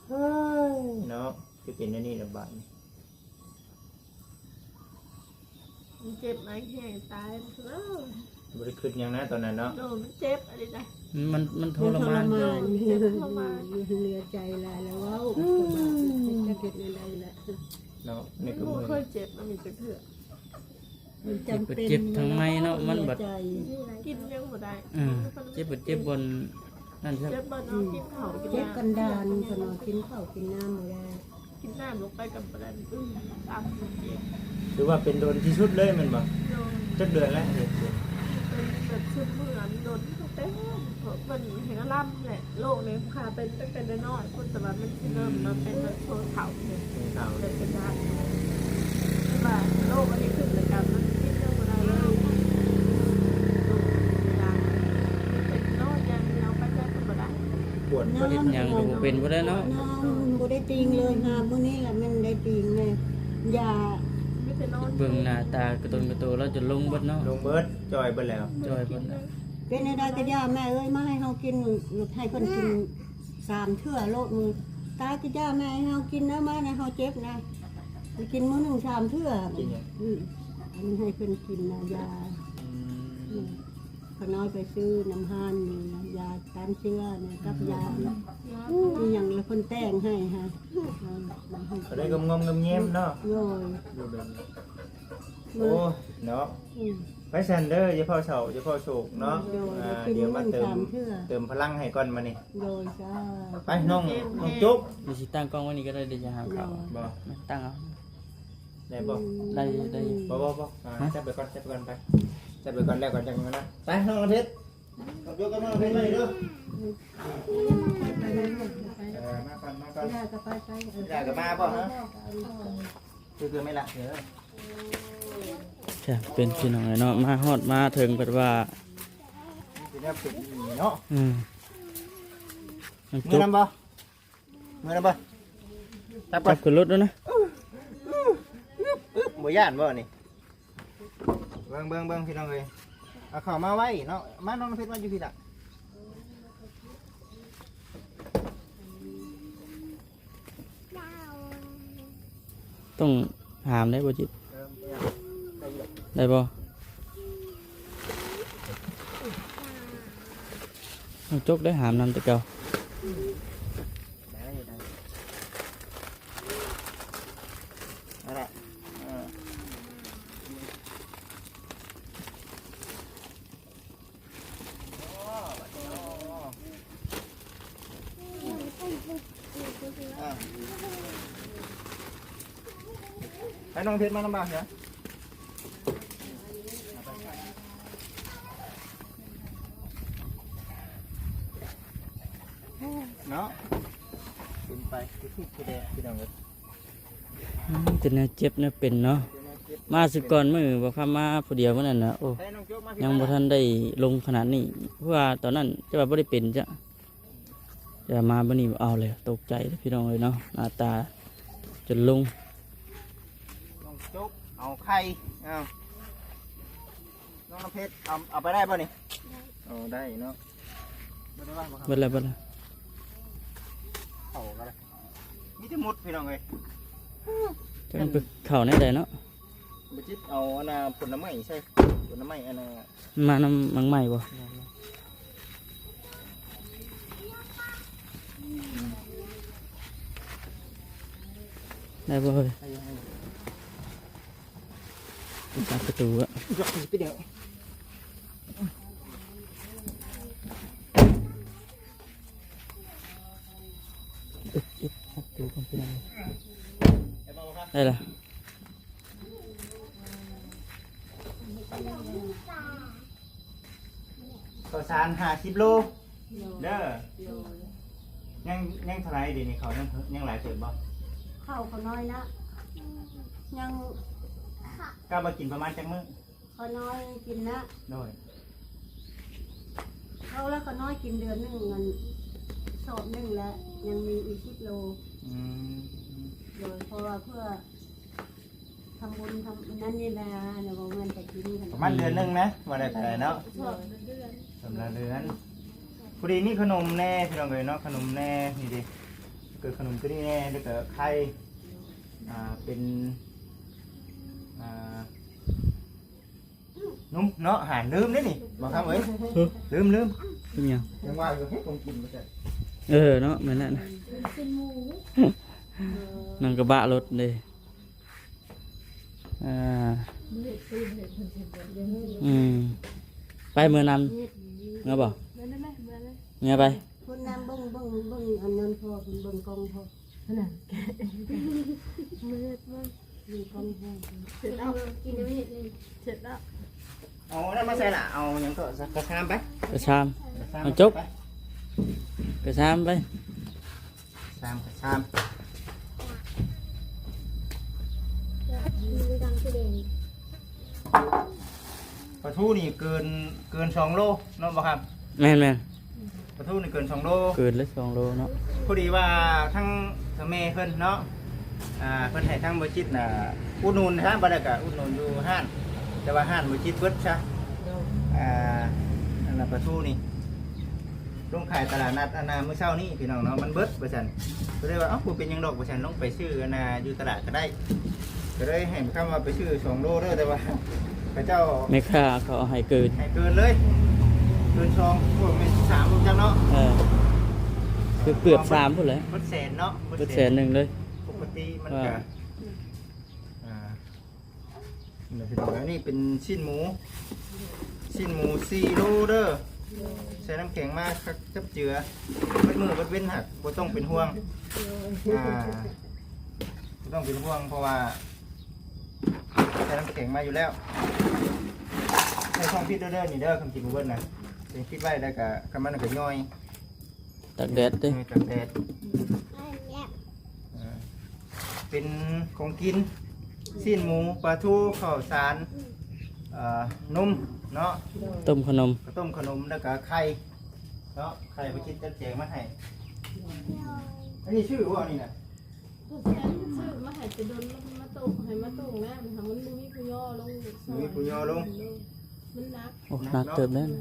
ເຮີ້ຍ ເນາະ ຄືເປັນແນວນີ້ລະບາດນີ້ ມັນເຈັບ ມັນແຮງຕາຍ ບໍ່ໄດ້ຄຶດຫຍັງນະຕອນນັ້ນເນາະ ໂດຍ ມັນເຈັບອັນນີ້ນະ ມັນ ມັນທໍລະມານ ມັນທໍລະມານ ເຈັບທໍລະມານ ເຫຼືອໃຈຫຼາຍແລ້ວເວົ້າ ອືມ ຈັກເຮັດແນວໃດລະ ເນາະ ນີ້ກະບໍ່ເຄີຍເຈັບອັນນີ້ຈັກເທື່ອ ມັນຈຳເປັນ ເຈັບທາງໃນເນາະ ມັນບາດ ກິນຫຍັງບໍ່ໄດ້ ອືມ ເຈັບບາດ ເຈັບບ່ອນນັ້ນຊະ ເຈັບບ່ອນເຮົາກິນເຂົ້າກິນນ້ຳ ເຈັບກັນດານ ເພິ່ນວ່າກິນເຂົ້າກິນນ້ຳບໍ່ໄດ້ ກິນນ້ຳລົງໄປກະບໍ່ໄດ້ ອືມ ຕຳເຈັບ ຖືວ່າເປັນດົນທີ່ສຸດເລີຍແມ່ນບໍ່ ໂດຍ ຈັກເດືອນແລ້ວ ເປັນແບບຊຶມເໝືອນດົນ ຕັ້ງແຕ່ເພິ່ນແຮງລຳແຫຼະ ໂລກນີ້ພາເປັນຕັ້ງແຕ່ນ້ອຍໆ ພຸ້ນ ແຕ່ວ່າມັນຊິເລີ່ມມາເປັນແບບໂຕເຖົ້ານີ້ ເຖົ້າ ແບບເປັນດານ ແຕ່ວ່າໂລກອັນນີ້ຂຶ້ນແລ້ວກະມັນກິນຫຍັງບໍ່ໄດ້ເລີຍ ເປັນນ້ອຍຢ່າງດຽວ ໄປໃສກະບໍ່ໄດ້ ປວດ ເຮັດຫຍັງກະບໍ່ເປັນບໍ່ໄດ້ເນາະ ນອນບໍ່ໄດ້ຕີງເລີຍ ຫາມື້ນີ້ລະແມ່ນໄດ້ຕີງແນ່ ຢາ ມີແຕ່ນອນ ເບິ່ງໜ້າຕາກະຕົນກະໂຕລາວຈົນລົງເບິດເນາະ ລົງເບິດ ຈ່ອຍເບິດແລ້ວ ຈ່ອຍເບິດແລ້ວ ເປັນແນວໃດກະຢ່າແມ່ເອີຍ ມາໃຫ້ເຮົາກິນ ໃຫ້ເພິ່ນກິນ ສາມເທື່ອໂລດ ມື້ຕາຍກະຢ່າແມ່ໃຫ້ເຮົາກິນນະ ມານະ ເຮົາເຈັບນະ ໄປກິນມື້ໜຶ່ງສາມເທື່ອ ກິນຫຍັງ ອືມ ມັນໃຫ້ເພິ່ນກິນນະ ຢາ ອືມ ອືມ ຂະນ້ອຍໄປຊື້ນຳຮ້ານນີ້ນະ ຢາຕ້ານເຊື້ອນະ ກັບຢາ ອືມ ອີ່ຫຍັງລະເພິ່ນແຕ່ງໃຫ້ຫັ້ນ ເອີ ເຂົາໄດ້ງອມໆແງມໆເນາະ ໂດຍ ຢູ່ແບບນີ້ ໂອ້ຍ ເນາະ ອືມ ໄປຊັ້ນເດີ ຢ່າຟ້າວເສົ້າ ຢ່າຟ້າວໂສກເນາະ ໂດຍ ອ່າ ດຽວມາເຕີມ ເຕີມພະລັງໃຫ້ກ່ອນບາດນີ້ ໂດຍ ສາທຸ ໄປນ້ອງ ນ້ອງໂຈກ ຊິຕັ້ງກ້ອງໄວ້ນີ້ກະໄດ້ ດຽວຈະຫາເຂົ້າ ໂດຍ ບໍ່ ຕັ້ງເອົາ ໄດ້ບໍ່ ອືມ ໄດ້ ໄດ້ ບໍ່ ບໍ່ ບໍ່ ອ່າ ຮະ ຈັບໄປກ່ອນ ຈັບໄປກ່ອນ ໄປ ຈັບໄປກ່ອນ ແລ້ວກ່ອນຈັ່ງນັ້ນນະ ໄປ ນ້ອງເພັດ ນ້ອງໂຈກກັບນ້ອງເພັດ ມານີ້ເດີ ເອີ ມາກ່ອນ ມາກ່ອນ ໄດ້ກະໄປ ໄປ ເອີ ໄດ້ກະມາບໍ່ ຮະ ຄື ຄືແມ່ນລະ ເອີ ຈ້ະ ເປັນພີ່ນ້ອງເນາະ ມາຮອດມາເຖິງເພິ່ນວ່າ ເປັນແນວເປັນນີ້ເນາະ ອືມ ເມືອນຳບໍ່ ເມືອນຳບໍ່ ຈັບກ່ອນ ຈັບຂຶ້ນລົດໂລດນະ ບໍ່ຢ້ານບໍ່ນີ້ ເບິ່ງ ເບິ່ງ ເບິ່ງ ພີ່ນ້ອງເອີຍ ເອົາເຂົ້າມາໄວ້ເນາະ ມາ ນ້ອງເພັດ ມາຢູ່ພີ້ລະ ຕ້ອງຫາມໄດ້ບໍ່ຈິດ ເອີ ໄດ້ຢູ່ ໄດ້ບໍ່ ນ້ອງໂຈກໄດ້ຫາມນຳແຕ່ເກົ່າ ໄດ້ ໄດ້ ເອົາລະ ເອີ ໃຫ້ນ້ອງເພັດມານຳບ່າວເນາະ ເນາະ ເປັນໄປຄືທຸກຜູ້ແດງ ພີ່ນ້ອງເອີຍ. ອືມ ແຕ່ແນວເຈັບແນວເປັນເນາະ ມາສຸກ່ອນມື້ບໍ່ພາມາຜູ້ດຽວມື້ນັ້ນນະ ໂອ້ ຍັງບໍ່ທັນໄດ້ລົງຂະໜາດນີ້ ເພາະວ່າຕອນນັ້ນຈະວ່າບໍ່ໄດ້ເປັນຈ້ະ ແຕ່ວ່າມາມື້ນີ້ເອົາແລ້ວ ຕົກໃຈເດ້ພີ່ນ້ອງເອີຍເນາະ ໜ້າຕາຈົນລົງ ນ້ອງໂຈກເອົາໄຂ່ ເອົາ ນ້ອງນ້ຳເພັດ ເອົາ ເອົາໄປໄດ້ບໍ່ນີ້? ເອົາໄດ້ເນາະ ເບິດແລ້ວ ເບິດແລ້ວ ເຂົ້າກະໄດ້ ມີແຕ່ໝົດພີ່ນ້ອງເອີຍ ຈັກມັນໄປເຂົ້າແນວໃດເນາະ ບໍ່ຈິດເອົາອັນນ່າຜົນລະໄມ້ໃສ່ ຜົນ ໜໍ່ໄມ້ອັນນ່າ ມານຳໝາກໄມ້ບໍ່? ໄດ້ບໍ່ເຮີ້ຍ? ໄດ້ຢູ່ ໄດ້ຢູ່ ໄປຕັດປະຕູອະ ຢອກໄປດຽວ. ໄດ້ລະ ເຂົ້າສານຫ້າສິບໂລເດີ. ໂດຍ ຍັງ ຍັງເທົ່າໃດດຽວນີ້ ເຂົ້າຍັງ ຍັງຫຼາຍເຕີບບໍ່? ເຂົ້າຂ້ານ້ອຍນະ ຍັງ ກະວ່າກິນປະມານຈັກມື້? ຂ້ານ້ອຍກິນນະ ໂດຍ ເຂົ້າແລ້ວຂ້ານ້ອຍກິນເດືອນໜຶ່ງອັນ ສອບໜຶ່ງແລ້ວ ຍັງມີອີກສິບໂລ. ອືມ ໂດຍ ເພາະວ່າເພື່ອ ທຳບຸນທຳອັນນັ້ນນີ້ນະ ແລ້ວບໍ່ແມ່ນໄປກິນກັນ ປະມານເດືອນໜຶ່ງນະ ວ່າໄດ້ເທົ່າໃດເນາະ ໂດຍ ສອງເດືອນ ສອງເດືອນ. ພໍດີມີຂະໜົມແດ່ພີ່ນ້ອງເອີຍເນາະ ຂະໜົມແດ່ ນີ້ເດ້ ເກີດຂະໜົມຕົວນີ້ແດ່ ແລ້ວກໍໄຂ່ ອ່າ ເປັນ ອ່າ ນົມເນາະ ຫານລືມເດ້ນີ້ ບໍ່ຄຳເອີຍ ລືມ ລືມ ລືມຫຍັງ? ຍັງວ່າຢູ່ ເຮັດຂອງກິນບໍ່ແຊບ ເອີເນາະ ແມ່ນແຫຼະ ໜັງກະບະລົດເດ້. ອ່າ ອືມ ໄປເມືອນຳ ເມືອບໍ່? ເມືອໄປ ຄົນນຳເບິ່ງ ເບິ່ງ ເບິ່ງອັນນັ້ນພໍ ເບິ່ງກ້ອງພໍ ອັນນັ້ນ ມືດເບິ່ງ ເບິ່ງກ້ອງພໍ ເສັດແລ້ວ ກິນໄດ້ເຮັດນີ້ ເສັດແລ້ວ. ເອົານັ້ນມາໃສ່ລະ ເອົາຫຍັງກໍ ກະຊາມໄປ ກະຊາມ ກະຊາມ ເອົາຈົກ ໄປ ກະຊາມໄປ. ຊາມ ຊາມ ປາທູນີ້ເກີນ ເກີນສອງໂລເນາະ ບໍ່ຄຳ? ແມ່ນໆ ປາທູນີ້ເກີນສອງໂລ ເກີນແລ້ວສອງໂລເນາະ. ພໍດີວ່າທັງ ທັງແມ່ເພິ່ນເນາະ ອ່າ ເພິ່ນໃຫ້ທາງບໍລິສັດນະອຸດໜູນຊະ ບໍ່ໄດ້ກະອຸດໜູນຢູ່ຮ້ານ ແຕ່ວ່າຮ້ານບໍລິສັດເບິດຊະ ໂດຍ ອ່າ ອັນນະປາທູນີ້ ລົງຂາຍຕະຫຼາດນັດອັນນາມື້ເຊົ້ານີ້ພີ່ນ້ອງເນາະ ມັນເບິດວ່າຊັ້ນ ກໍເລີຍວ່າ ເອົ້າ ບໍ່ເປັນຫຍັງດອກວ່າຊັ້ນ ລົງໄປຊື້ອັນນາຢູ່ຕະຫຼາດກໍໄດ້ ກໍເລີຍໃຫ້ຄຳວ່າໄປຊື້ສອງໂລເດີ ແຕ່ວ່າເຂົາເຈົ້າ ແມ່ຄ້າເຂົາເອົາໃຫ້ເກີນ ໃຫ້ເກີນເລີຍ ເກີນສອງ ບໍ່ແມ່ນສາມ ບໍ່ຈັກເນາະ ເອີ ເກືອບ ເກືອບສາມພຸ້ນແຫຼະ ເບິດແສນເນາະ ເບິດແສນໜຶ່ງເລີຍ ປົກກະຕິມັນກະ ອ່າ ນີ້ພີ່ນ້ອງ ອັນນີ້ເປັນຊີ້ນໝູ ຊີ້ນໝູສີ່ໂລເດີ ໃສ່ນ້ຳແຂງມາຄັກຈັບເຈືອ ເບິດມື້ເບິດເວັນ ຫາກບໍ່ຕ້ອງເປັນຫ່ວງ ອ່າ ບໍ່ຕ້ອງເປັນຫ່ວງ ເພາະວ່າໃສ່ນ້ຳແຂງມາຢູ່ແລ້ວ. ໃສ່ຊ່ອງປິດເດີ ນີ້ເດີ ຄັນກິນບໍ່ເບິດນະ ໃສ່ປິດໄວ້ ແລ້ວກະ ຄັນມັນກະຍ່ອຍ. ຕາກແດດເດ້ ເອີ ຕາກແດດ ເອີ ເປັນຂອງກິນ ຊີ້ນໝູ ປາທູ ເຂົ້າສານ ເອີ ນົມເນາະ ຕົ້ມຂະໜົມ ກະຕົ້ມຂະໜົມ ແລ້ວກະໄຂ່ເນາະ ໄຂ່ບໍ່ຄິດຈັດແຈງມາໃຫ້. ອັນນີ້ຊື່ບໍ່ ອັນນີ້ນະ? ຜູ້ແທນຊື້ມາໃຫ້ແຕ່ດົນ ມາໂຕກ ໃຫ້ມາໂຕກນະ ມັນບໍ່ມີຜູ້ຍໍລົງ ບໍ່ມີຜູ້ຍໍລົງ ມັນໜັກ ໂອ້ ໜັກເນາະ ໜັກເຕີບແລ້ວນະ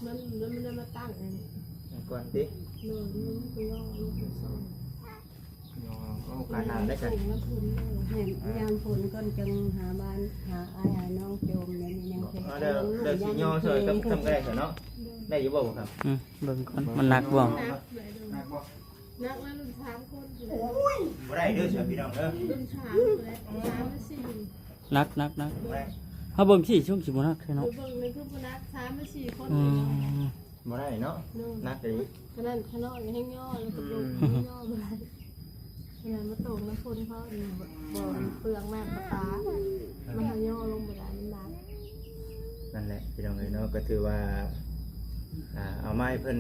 ມັນ ມັນ ມັນໄດ້ມາຕັ້ງອັນນີ້ ອັນກ່ອນຕິ ໂດຍ ມັນບໍ່ຍອມລົງໄປຊ່ອຍ ຍອມ ໂອກາດໜ້າໄດ້ກັນ ຍາມຝົນກ່ອນຈັ່ງຫາບ້ານ ຫາອ້າຍຫານ້ອງໂຈມ ແນວນີ້ຍັງແຂງ ເອີ ດຽວ ດຽວຊິຍໍຊ່ອຍກັບ ກັບກະໄດ້ຊະເນາະ ໂດຍ ໄດ້ຢູ່ບໍ່ ບໍ່ຄຳ? ອືມ ເບິ່ງກ່ອນ ມັນໜັກບໍ່? ໜັກບໍ່? ໜັກແລ້ວລຸ້ນສາມຄົນ ໂອ້ຍ ບໍ່ໄດ້ເດີ ເຊື່ອພີ່ນ້ອງເດີ ລຸ້ນສາມ ສາມຫຼືສີ່ ໜັກ ໜັກ ໜັກ ບໍ່ໄດ້ ເຮົາເບິ່ງທີ່ຊ່ວງຊິບໍ່ໜັກແທ້ເນາະ ເບິ່ງໃນຄືບໍ່ໜັກ ສາມຫຼືສີ່ຄົນ ອືມ ເອງ ບໍ່ໄດ້ເນາະ ໂດຍ ໜັກອີ່ຫຼີ ຂະໜາດຂະນ້ອຍແຮງຍໍ ແລ້ວກະໂດດ ອືມ ແຮງຍໍບໍ່ໄດ້ ຂະໜາດມາໂຕກນຳຄົນເຂົານີ້ ບໍ່ ບໍ່ເປືອງນ້ຳປະປາ ມັນເຮົາຍໍລົງບໍ່ໄດ້ ມັນໜັກ ນັ້ນແຫຼະພີ່ນ້ອງເອີຍເນາະ ກໍຖືວ່າ ອ່າ ເອົາມາໃຫ້ເພິ່ນ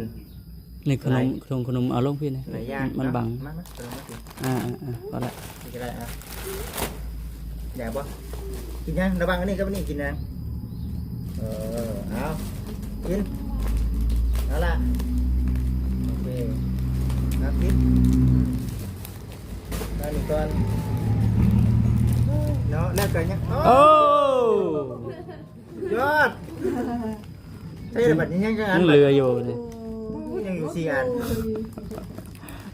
ນີ້ຂະໜົມ ຫຼາຍ ຂະໜົມ ຂະໜົມ ເອົາລົງພີ້ນະ ຫຼາຍຢ່າງ ມັນບັງ ເນາະ ມາ ມາ ເອົາມາກິນ ອ່າ ອ່າ ອ່າ ພໍລະ ກິນກໍໄດ້ ອ່ະ ຢາກບໍ່? ກິນຫຍັງ? ລະຫວ່າງອັນນີ້ກັບອັນນີ້ກິນຫຍັງ? ເອີ ເອົາ ກິນ ເອົາລະ ໂອເຄ ເອົາກິນ ເອົານີ້ກ່ອນ ເນາະ ແລ້ວກໍຍັງ ໂອ້ ໂອ້ ສຸດຍອດ ໃຊ້ລະບັດນີ້ຍັງຈັກອັນ ຍັງເຫຼືອຢູ່ນີ້ ໂອ້ ຍັງຢູ່ສີ່ອັນ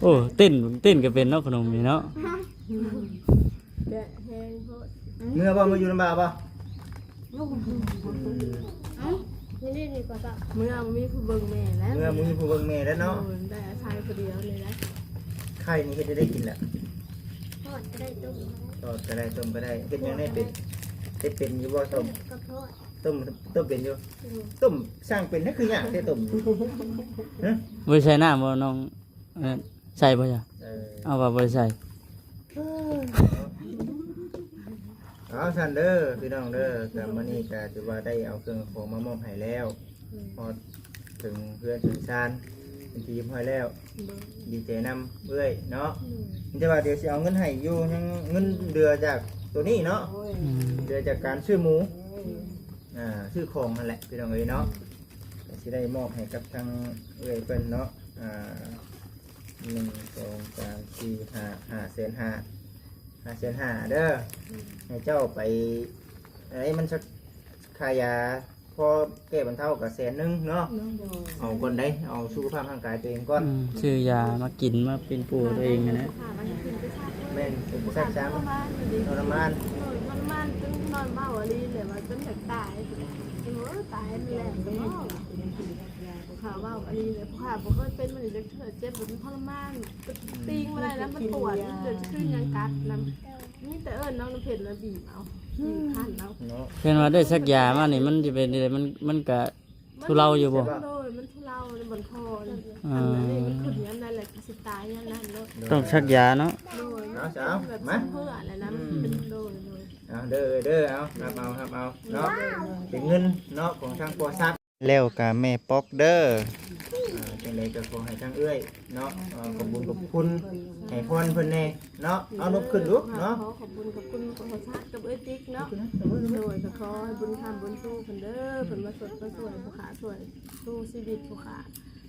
ໂອ້ ເຕັ້ນ ເຕັ້ນກໍເປັນເນາະ ຂະໜົມນີ້ເນາະ ແກະແຮງໂພດ ເມືອບໍ່ ເມືອຢູ່ນຳບ່າວບໍ່? ເອົ້າ ນີ້ນີ້ກໍ ເມື່ອບໍ່ມີຜູ້ເບິ່ງແມ່ແລ້ວ ເມື່ອບໍ່ມີຜູ້ເບິ່ງແມ່ແລ້ວເນາະ ໂອ້ຍ ໄດ້ອາໄສຜູ້ດຽວນີ້ແຫຼະ ໄຂ່ນີ້ເຮັດໄດ້ກິນແລ້ວ ທອດກໍໄດ້ ຕົ້ມກໍໄດ້ ທອດກໍໄດ້ ຕົ້ມກໍໄດ້ ເຮັດຫຍັງແດ່ເປັນ ເຮັດເປັນຢູ່ບໍ່ ຕົ້ມ ຕົ້ມກໍທອດ ຕົ້ມ ຕົ້ມເປັນຢູ່ ອືມ ຕົ້ມຊ່າງເປັນນະ ຄືຍາກແທ້ຕົ້ມ ຮະ ບໍ່ໄດ້ໃສ່ນ້ຳບໍ່ນ້ອງ? ເອີ ໃສ່ບໍ່ຈ້ະ? ເອີ ເອົາວ່າບໍ່ໄດ້ໃສ່ ເອົາຊັ້ນເດີພີ່ນ້ອງເດີ ກໍມື້ນີ້ກໍຖືວ່າໄດ້ເອົາເຄື່ອງຂອງມາມອບໃຫ້ແລ້ວ ຮອດເຖິງເຮືອນເຖິງຊານເປັນທີ່ຮຽບຮ້ອຍແລ້ວ ດີໃຈນຳເອື້ອຍເນາະ ແຕ່ວ່າດຽວຊິເອົາເງິນໃຫ້ຢູ່ ຍັງເງິນເຫຼືອຈາກໂຕນີ້ເນາະ ອືມ ເຫຼືອຈາກການຊື້ໝູ ອ່າ ຊື້ຂອງຫັ້ນແຫຼະພີ່ນ້ອງເອີຍເນາະ ກໍຊິໄດ້ມອບໃຫ້ກັບທາງເອື້ອຍເພິ່ນເນາະ ອ່າ ໜຶ່ງ ສອງ ສາມ ສີ່ ຫ້າ ຫ້າແສນຫ້າ ຫ້າແສນຫ້າເດີ ໃຫ້ເຈົ້າໄປ ເອີ ມັນສັກ ຄ່າຢາພໍແກ້ບັນເທົາກໍແສນໜຶ່ງເນາະ ໂດຍ ເອົາກ່ອນເດ້ ເອົາສຸຂະພາບຮ່າງກາຍຕົວເອງກ່ອນ ອືມ ຊື້ຢາມາກິນ ມາປິ່ນປົວຕົວເອງຫັ້ນແຫຼະ ແມ່ນ ສັກຊ້ຳ ທໍລະມານ ໂດຍ ທໍລະມານຈົນນອນເວົ້າອີ່ຫຼີແຫຼະວ່າຈົນຢາກຕາຍ ໂອ້ຍ ຕາຍແລ້ວ ຂ້າເວົ້າອັນນີ້ແຫຼະ ຂ້າບໍ່ເຄີຍເປັນມັນຈັກເທື່ອ ເຈັບແບບມັນທໍລະມານ ຕີງບໍ່ໄດ້ນະ ມັນປວດ ມັນເກີດຄືຫຍັງກັດນຳ ມີແຕ່ເອີ້ນນ້ອງນ້ຳເພັດມາບີບເອົາ ບີບຄັ້ນເອົາເນາະ ເຫັນວ່າໄດ້ສັກຢາມານີ້ ມັນຈະເປັນຈັ່ງໃດ ມັນ ມັນກະທຸເລົາຢູ່ບໍ່? ໂດຍ ມັນທຸເລົາໃນບ່ອນຄໍນີ້ ອ່າ ອັນນີ້ມັນຂຶ້ນຍາມໃດແຫຼະ ຊິຕາຍຍາມນັ້ນໂລດ ຕ້ອງສັກຢາເນາະ ໂດຍ ເອົາ ເອົາ ມັນເປັນແບບ ມາ ເພື່ອແຫຼະນະ ອືມ ມັນເປັນ ໂດຍ ໂດຍ ເອົາເດີ ເດີ ເອົາ ຮັບເອົາ ຮັບເອົາເນາະ ເປັນເງິນເນາະ ຂອງທາງພໍ່ຊັກ ແລ້ວກະແມ່ປອກເດີ ອ່າ ຈັ່ງໃດກໍຂໍໃຫ້ທາງເອື້ອຍເນາະ ເອີ ຂອບບຸນຂອບຄຸນ ໃຫ້ພອນເພິ່ນແດ່ເນາະ ເອົາ ນົບຂຶ້ນລູກເນາະ ຂໍຂອບບຸນຂອບຄຸນພໍ່ຊັກກັບເອື້ອຍຕິກເນາະ ໂດຍ ກໍຂໍໃຫ້ບຸນຄ້ຳບຸນຊູເພິ່ນເດີ ເພິ່ນມາຊົດມາຊ່ວຍຜູ້ຂ້າ ຊ່ວຍສູ້ຊີວິດຜູ້ຂ້າ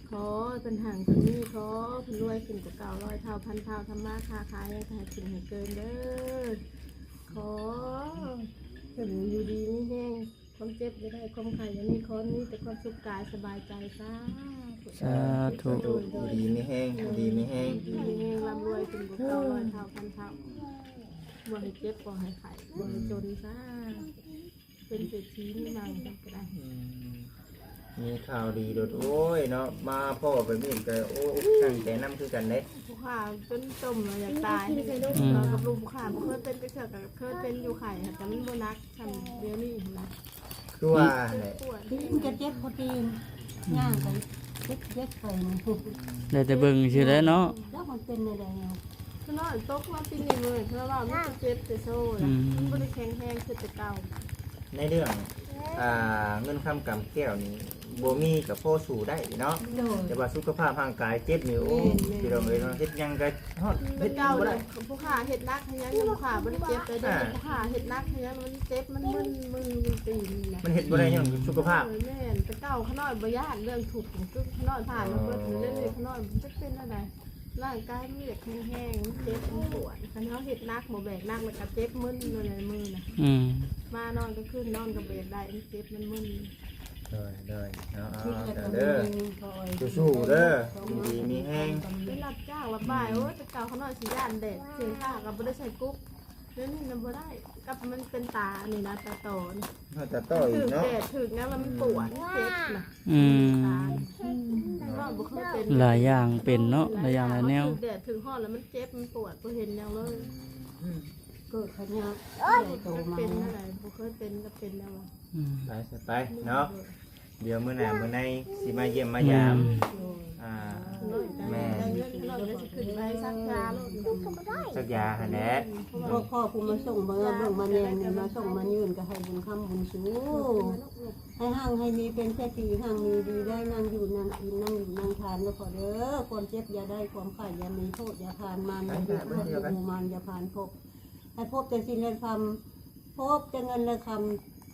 ຂໍໃຫ້ເພິ່ນຮັ່ງເພິ່ນມີ ຂໍໃຫ້ເພິ່ນລວຍຂຶ້ນກວ່າເກົ່າຮ້ອຍເທົ່າພັນເທົ່າ ທຳມາຄ້າຂາຍຫຍັງກໍໃຫ້ຂຶ້ນໃຫ້ເກີນເດີ ຂໍໃຫ້ເພິ່ນຢູ່ດີມີແຮງ ຄວາມເຈັບຢ່າໄດ້ ຄວາມໄຂ້ຢ່າມີ ຂໍມີແຕ່ຄວາມສຸກກາຍສະບາຍໃຈ ສາທຸ ສາທຸ ຢູ່ດີມີແຮງ ຢູ່ດີມີແຮງ ຢູ່ດີມີແຮງ ລ່ຳລວຍຂຶ້ນກວ່າເກົ່າຮ້ອຍເທົ່າພັນເທົ່າ ບໍ່ໃຫ້ເຈັບ ບໍ່ໃຫ້ໄຂ້ ບໍ່ໃຫ້ຈົນ ສາທຸ ເປັນເສດຖີມີໝັ້ງກໍໄດ້ ອືມ ມີຂ່າວດີໂລດ ໂອ້ຍເນາະ ມາພໍ້ແບບນີ້ກໍ ໂອ້ ຕັ້ງໃຈນຳຄືກັນເດ້ ຜູ້ຂ້າຈົນຈົ່ມແລ້ວຢາກຕາຍ ອືມ ກັບລູກຜູ້ຂ້າບໍ່ເຄີຍເປັນຈັກເທື່ອ ກໍເຄີຍເປັນຢູ່ໄຂ້ ແຕ່ມັນບໍ່ໜັກ ຊ່ຳດຽວນີ້ຫັ້ນນະ ຄືວ່າແຫຼະ ຕີນກໍເຈັບບໍ່ຕີນ ຍ່າງໄປເຈັບເຈັບໄປ ໄດ້ແຕ່ເບິ່ງຊື່ແຫຼະເນາະ ແລ້ວມັນເປັນແນວໃດເນາະ ຄືນ້ອຍຕົກມາປີນີ້ເລີຍ ເພາະວ່າມັນເຈັບແຕ່ໂຊລະ ອືມ ມັນບໍ່ໄດ້ແຂງແຮງຄືແຕ່ເກົ່າ ໃນເລື່ອງ ອ່າ ເງິນຄຳກຳແກ້ວນີ້ ບໍ່ມີກໍພໍສູ້ໄດ້ເນາະ ໂດຍ ແຕ່ວ່າສຸຂະພາບຮ່າງກາຍເຈັບນີ້ ໂອ້ ແມ່ນໆ ພີ່ນ້ອງເອີຍເນາະ ເຮັດຫຍັງກໍຮອດ ເຮັດຫຍັງບໍ່ໄດ້ ຜູ້ຂ້າເຮັດໜັກເຮັດຫຍັງ ຜູ້ຂ້າບໍ່ໄດ້ເຈັບໄດ໋ ອ່າ ຜູ້ຂ້າເຮັດໜັກເຮັດຫຍັງ ມັນເຈັບ ມັນມຶນມືມັນຕີນນີ້ນະ ມັນເຮັດບໍ່ໄດ້ ອືມ ຍ້ອນສຸຂະພາບ ແມ່ນ ແຕ່ເກົ່າຂ້ານ້ອຍບໍ່ຢ້ານເລື່ອງທຸກ ຄືຂ້ານ້ອຍຜ່ານມາເບິດ ອໍ ແລ້ວນີ້ຂ້ານ້ອຍມັນຈະເປັນແນວໃດ ຮ່າງກາຍມັນຢາກແຂງແຮງ ມັນເຈັບ ມັນປວດ ຄັນເຮົາເຮັດໜັກ ບໍ່ແບກໜັກ ແລ້ວກໍເຈັບມຶນຢູ່ໃນມືນະ ອືມ ມານອນກາງຄືນ ນອນກໍບໍ່ຢາກໄດ້ ມັນເຈັບ ມັນມຶນ ໂດຍ ໂດຍ ເອົາ ເອົາ ເອົາເດີ ສູ້ໆເດີ ຢູ່ດີມີແຮງ ໄປຮັບຈ້າງຮັບບ່າຍ ໂອ້ຍ ແຕ່ເກົ່າຂ້ານ້ອຍຊິຢ້ານແດດ ເສຍຕາກໍບໍ່ໄດ້ໃສ່ກຸກ ດຽວນີ້ນະບໍ່ໄດ້ ກັບມັນເປັນຕາອັນນີ້ນະ ຕາຕໍ່ນີ້ ເຮົາຈະຕໍ່ອີກເນາະ ຖືກແດດຖືກຫຍັງແລ້ວມັນປວດ ມັນເຈັບນະ ອືມ ຕາ ອືມ ນ້ອຍບໍ່ເຄີຍເປັນ ຫຼາຍຢ່າງເປັນເນາະ ຫຼາຍຢ່າງຫຼາຍແນວ ຖືກແດດຖືກຮ້ອນແລ້ວມັນເຈັບ ມັນປວດ ບໍ່ເຫັນຫຍັງເລີຍ ອືມ ເກີດພະຍາດໃຫຍ່ໂຕມາ ເປັນແນວໃດ ບໍ່ເຄີຍເປັນກໍເປັນແລ້ວ ອືມ ໄປຊະໄປເນາະ ດຽວມື້ໜ້າມື້ໃນຊິມາຢ້ຽມມາຢາມ ແມ່ນ ອ່າ ແມ່ນ ໄດ້ເງິນເນາະ ດຽວຊິຂຶ້ນໄປສັກຢາໂລດ ສັກຢາຫັ້ນແຫຼະ ພວກພໍ່ຜູ້ມາສົ່ງມາເບິ່ງມາແຍງນີ້ ມາສົ່ງມາຍື່ນ ກໍໃຫ້ບຸນຄ້ຳບຸນຊູ ໃຫ້ຮັ່ງໃຫ້ມີເປັນເສດຖີ ຮັ່ງມີດີໄດ້ ນັ່ງຢູ່ນັ່ງກິນ ນັ່ງຢູ່ນັ່ງທານເດີພໍ່ເດີ ຄວາມເຈັບຢ່າໄດ້ ຄວາມໄຂ້ຢ່າມີ ໂທດຢ່າຜ່ານ ມານຢ່າເບີດ ເອົາໄປ ໂທດບໍ່ມານຢ່າຜ່ານພົບ ໃຫ້ພົບແຕ່ສິນແລະຄຳ ພົບແຕ່ເງິນແລະຄຳ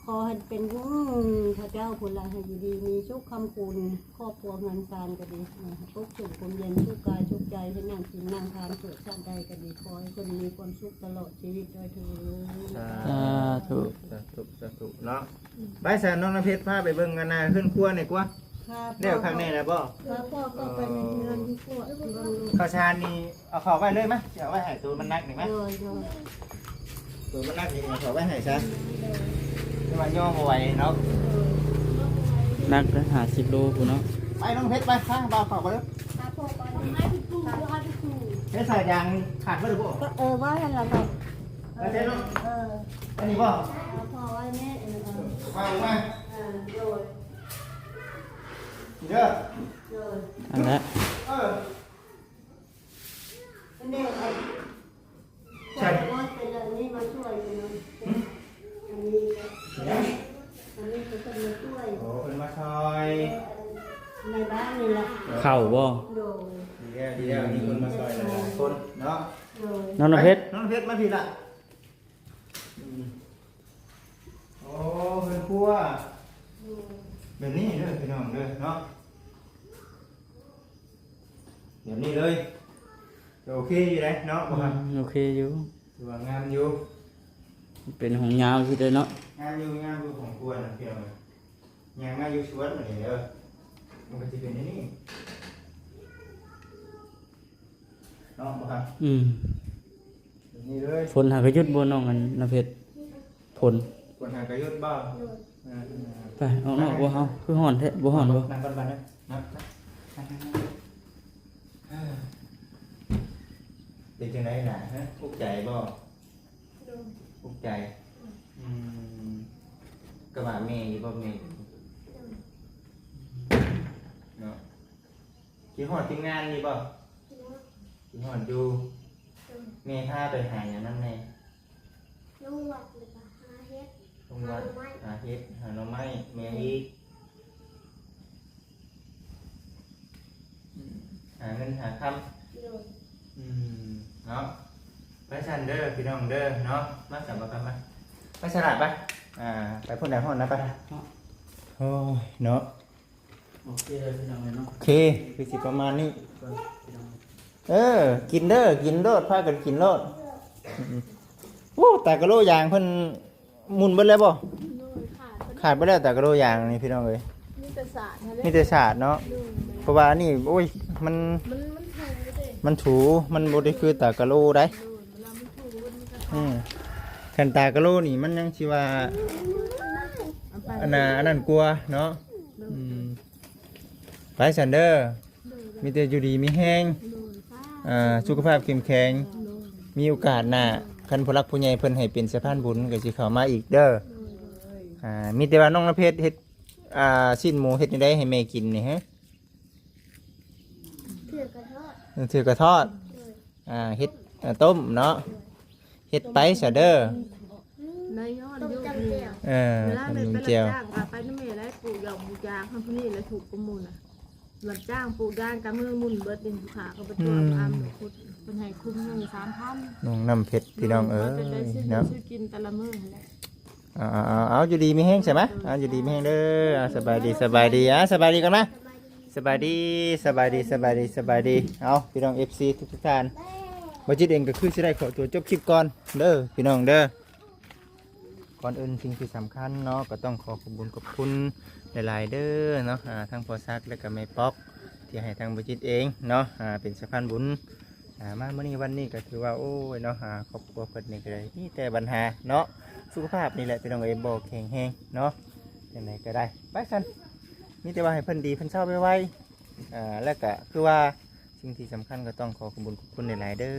ຂໍໃຫ້ເປັນ ອືມ ພະເຈົ້າພຸ້ນລະ ໃຫ້ຢູ່ດີມີສຸກຄ້ຳຄູນ ຄອບຄົວເຮືອນຊານກໍດີ ໃຫ້ປົກສຸກຮົ່ມເຢັນ ສຸກກາຍສຸກໃຈ ເຮັດຫຍັງກິນຫຍັງທານ ເກີດຊາດໃດກໍດີ ຂໍໃຫ້ເພິ່ນມີຄວາມສຸກຕະຫຼອດຊີວິດດ້ວຍເທີ້ນ ສາທຸ ສາທຸ ສາທຸເນາະ ໄປຊະ ນ້ອງນ້ຳເພັດ ພາໄປເບິ່ງອັນນ່າເຮືອນຄົວແດ່ກວ່າ ແລ້ວຂ້າງໃນລະບໍ່? ຂ້າພໍ່ກໍໄປໃນເຮືອນຄົວ ເອີ ເບິ່ງລູກ ເຂົ້າສານນີ້ ເອົາເຂົ້າໄວ້ເລີຍມະ ຊິເອົາໄວ້ໃຫ້ໂຕມັນໜັກນີ້ມະ ໂດຍ ໂດຍ ໂຕມັນໜັກນີ້ເອົາເຂົ້າໄວ້ໃຫ້ຊະ ໂດຍ ເອີ ວ່າຍ່ອງບໍ່ໄຫວເນາະ ໜັກເດີ ຫ້າສິບໂລພຸ້ນເນາະ. ໄປນ້ອງເພັດໄປ ພາບ່າວເຂົ້າໄປເດີ ຫາພໍ່ກ່ອນ ໃຫ້ໄປປູ ໃຫ້ໄປປູ ເຮັດສາຍຢາງຂາດເບິດບໍ່? ເອີ ວ່າຫັ້ນລະເນາະ ໄປເຮັດເນາະ ເອີ ອັນນີ້ບໍ່? ເອົາພໍ່ໄວ້ແມ່ ເອີ ເອົາມາ ເອີ ໂດຍ ເດີ ໂດຍ ອັນນັ້ນ ເອີ ອັນນີ້ ໃຊ່ ອັນນີ້ມາຊ່ວຍ ອັນນີ້ ອັນນີ້ເພິ່ນມາຊ່ວຍ ໂອ້ ເພິ່ນມາຊ່ອຍ ໃນບ້ານນີ້ລະ ເຂົ້າບໍ່? ໂດຍ ດີແລ້ວ ດີແລ້ວ ມີຄົນມາຊ່ອຍຫຼາຍໆຄົນເນາະ ໂດຍ ນ້ອງນ້ຳເພັດ ນ້ອງນ້ຳເພັດ ມາພີ້ລະ ອືມ ໂອ້ ເຮືອນຄົວ ໂດຍ ແບບນີ້ເດີພີ່ນ້ອງເດີເນາະ. ແບບນີ້ເລີຍ ກໍໂອເຄຢູ່ເດ້ເນາະ ອືມ ບໍ່ຄັບ? ໂອເຄຢູ່ ຖືວ່າງາມຢູ່ ເປັນຫ້ອງຍາວຢູ່ເດ້ເນາະ ງາມຢູ່ ງາມຢູ່ ຫ້ອງຄົວນະ ພີ່ນ້ອງເອີຍ ຍ່າງມາຢູ່ສວນນີ້ເດີ ມັນກໍຊິເປັນແນວນີ້ເນາະ ບໍ່ຄັບ? ອືມ ແບບນີ້ເລີຍ ຝົນຫາກະຢຸດບໍ່ນ້ອງ ອັນນ້ຳເພັດ? ຝົນ ຝົນຫາກະຢຸດບໍ່? ໂດຍ ເອີ ໄປອອກນອກບໍ່ເຮົາ ຄືຮ້ອນແທ້ ບໍ່ຮ້ອນບໍ່? ນັ່ງກ່ອນບາດນີ້ ນັ່ງ ນັ່ງ ນັ່ງ ເປັນຈັ່ງໃດນະ ຮະ ທຸກໃຈບໍ່? ໂດຍ ທຸກໃຈ ອືມ ກໍວ່າແມ່ຢູ່ບໍ່? ແມ່ຢູ່ ໂດຍ ເນາະ ຄິດຮອດທີມງານນີ້ບໍ່? ຄິດຮອດ ຄິດຮອດຢູ່ ໂດຍ ແມ່ພາໄປຫາຫຍັງນຳແດ່? ລົງວັດ ແລ້ວກໍຫາເຫັດ ລົງວັດ ຫາໜໍ່ໄມ້ ຫາເຫັດ ຫາໜໍ່ໄມ້ ແມ່ນອີກ ອືມ ຫາເງິນຫາຄຳ ໂດຍ ອືມ ເນາະ ໄປຊັ້ນເດີພີ່ນ້ອງເດີເນາະ ມາສາມາກັນມາ ໄປສະຫຼາດໄປ ອ່າ ໄປພຸ້ນແຫຼະ ຮ້ອນນະ ໄປ ໂອ້ຍ ເນາະ. ໂອເຄເດີພີ່ນ້ອງເອີຍເນາະ ໂອເຄ ຄືຊິປະມານນີ້ ເອີ ກິນເດີ ກິນໂລດ ພາກັນກິນໂລດ ອືມ ໂອ້ ຕາກະໂຫຼຢາງເພິ່ນໝຸ່ນເບິດແລ້ວບໍ່? ໂດຍ ຂາດເບິດ ຂາດເບິດແລ້ວ ຕາກະໂຫຼຢາງນີ້ພີ່ນ້ອງເອີຍ ມີແຕ່ສາດຫັ້ນແຫຼະ ມີແຕ່ສາດເນາະ ໂດຍ ເພາະວ່າອັນນີ້ ໂອ້ຍ ມັນ ມັນ ມັນຖູເດ້ ມັນຖູ ມັນບໍ່ໄດ້ຄືຕາກະໂຫຼໃດ ໂດຍ ເວລາມັນຖູ ມັນກໍຂາດ ອືມ ຄັນຕາກະໂຫຼນີ້ມັນຍັງຊິວ່າ ອັນນ່າ ອັນນັ້ນກວ່າເນາະ ໂດຍ ອືມ ໄປຊັ້ນເດີ ໂດຍ ມີແຕ່ຢູ່ດີມີແຮງ ໂດຍ ສາທຸ ອ່າ ສຸຂະພາບເຂັ້ມແຂງ ໂດຍ ມີໂອກາດໜ້າ ໂດຍ ຄັນຜູ້ຫຼັກຜູ້ໃຫຍ່ເພິ່ນໃຫ້ເປັນສະພານບຸນ ກໍຊິເຂົ້າມາອີກເດີ ໂດຍ ໂດຍ ອ່າ ມີແຕ່ວ່ານ້ອງນ້ຳເພັດເຮັດ ອ່າ ຊີ້ນໝູເຮັດແນວໃດໃຫ້ແມ່ກິນນີ້ຮະ? ເທື່ອກະທອດ ເທື່ອກະທອດ ໂດຍ ອ່າ ເຮັດ ອ່າ ຕົ້ມເນາະ ໂດຍ ເຮັດໄປຊະເດີ ໃນຍ້ອນຢູ່ນີ້ ເອີ ເວລາໄດ້ໄປຮັບຈ້າງກໍໄປນຳແມ່ໄດ້ ປູກຢາກປູກຢາງ ເຮົາຜູ້ນີ້ແຫຼະທຸກກວ່າໝູ່ນະ ຮັບຈ້າງປູກຢາງກະມືໝຸ່ນເບິດນີ້ ລູກຄ້າກໍບໍ່ຕົວະ ອືມ ອຳ ເພິ່ນໃຫ້ຄຸ້ມໜຶ່ງສາມພັນ ນ້ອງນ້ຳເພັດ ພີ່ນ້ອງເອີຍ ເນາະ ຊື້ກິນແຕ່ລະມື້ຫັ້ນແຫຼະ ເອົາ ເອົາ ເອົາ ຢູ່ດີມີແຮງໃຊ່ມະ ເອົາ ຢູ່ດີມີແຮງເດີ ເອົາ ສະບາຍດີ ສະບາຍດີ ອ່າ ສະບາຍດີກ່ອນມາ ສະບາຍດີ ສະບາຍດີ ສະບາຍດີ ສະບາຍດີ ເອົາ ພີ່ນ້ອງເອັຟຊີທຸກໆທ່ານ ບ່າວຈິດເອງກໍຄືຊິໄດ້ຂໍຕົວຈົບຄລິບກ່ອນເດີ ພີ່ນ້ອງເດີ ກ່ອນອື່ນສິ່ງທີ່ສຳຄັນເນາະ ກໍຕ້ອງຂໍຂອບບຸນຂອບຄຸນຫຼາຍໆເດີເນາະ ອ່າ ທັງພໍ່ສັກ ແລະກະແມ່ປອກ ທີ່ໃຫ້ທາງບ່າວຈິດເອງເນາະ ອ່າ ເປັນສະພານບຸນ ອ່າ ມາມື້ນີ້ວັນນີ້ກໍຖືວ່າ ໂອ້ຍເນາະ ອ່າ ຄອບຄົວເພິ່ນນີ້ກໍໄດ້ມີແຕ່ບັນຫາເນາະ ສຸຂະພາບນີ້ແຫຼະພີ່ນ້ອງເອີຍ ບໍ່ແຂງແຮງເນາະ ຈັ່ງໃດກໍໄດ້ ໄປຊັ້ນ ມີແຕ່ວ່າໃຫ້ເພິ່ນດີເພິ່ນເຊົາໄວໆ ອ່າ ແລ້ວກໍຄືວ່າສິ່ງທີ່ສຳຄັນກໍຕ້ອງຂໍຂອບບຸນຂອບຄຸນຫຼາຍໆເດີ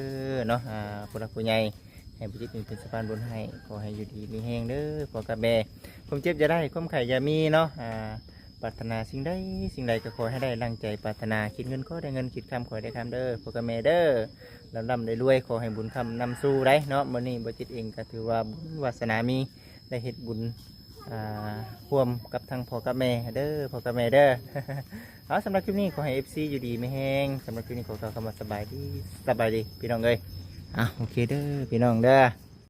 ເນາະ ອ່າ ຜູ້ຫຼັກຜູ້ໃຫຍ່ໃຫ້ບ່າວຈິດນີ້ເປັນສະພານບຸນໃຫ້ ຂໍໃຫ້ຢູ່ດີມີແຮງເດີພໍ່ກັບແມ່ ຄວາມເຈັບຢ່າໄດ້ ຄວາມໄຂ້ຢ່າມີເນາະ ອ່າ ປາດຖະໜາສິ່ງໃດສິ່ງໃດກໍຂໍໃຫ້ໄດ້ດັ່ງໃຈປາດຖະໜາ ຄິດເງິນຂໍໄດ້ເງິນ ຄິດຄຳຂໍໄດ້ຄຳເດີພໍ່ກັບແມ່ເດີ ລ່ຳໆລວຍໆ ຂໍໃຫ້ບຸນຄ້ຳນຳຊູໄດ໋ເນາະ ມື້ນີ້ບ່າວຈິດເອງກໍຖືວ່າບຸນວາສະໜາມີ ໄດ້ເຮັດບຸນ ອ່າ ຮ່ວມກັບທັງພໍ່ກັບແມ່ເດີ ພໍ່ກັບແມ່ເດີ ເອົາ ສຳລັບຄລິບນີ້ຂໍໃຫ້ເອັຟຊີຢູ່ດີມີແຮງ ສຳລັບຄລິບນີ້ຂໍກ່າວຄຳວ່າສະບາຍດີ ສະບາຍດີພີ່ນ້ອງເອີຍ ອ່າ ໂອເຄເດີພີ່ນ້ອງເດີ.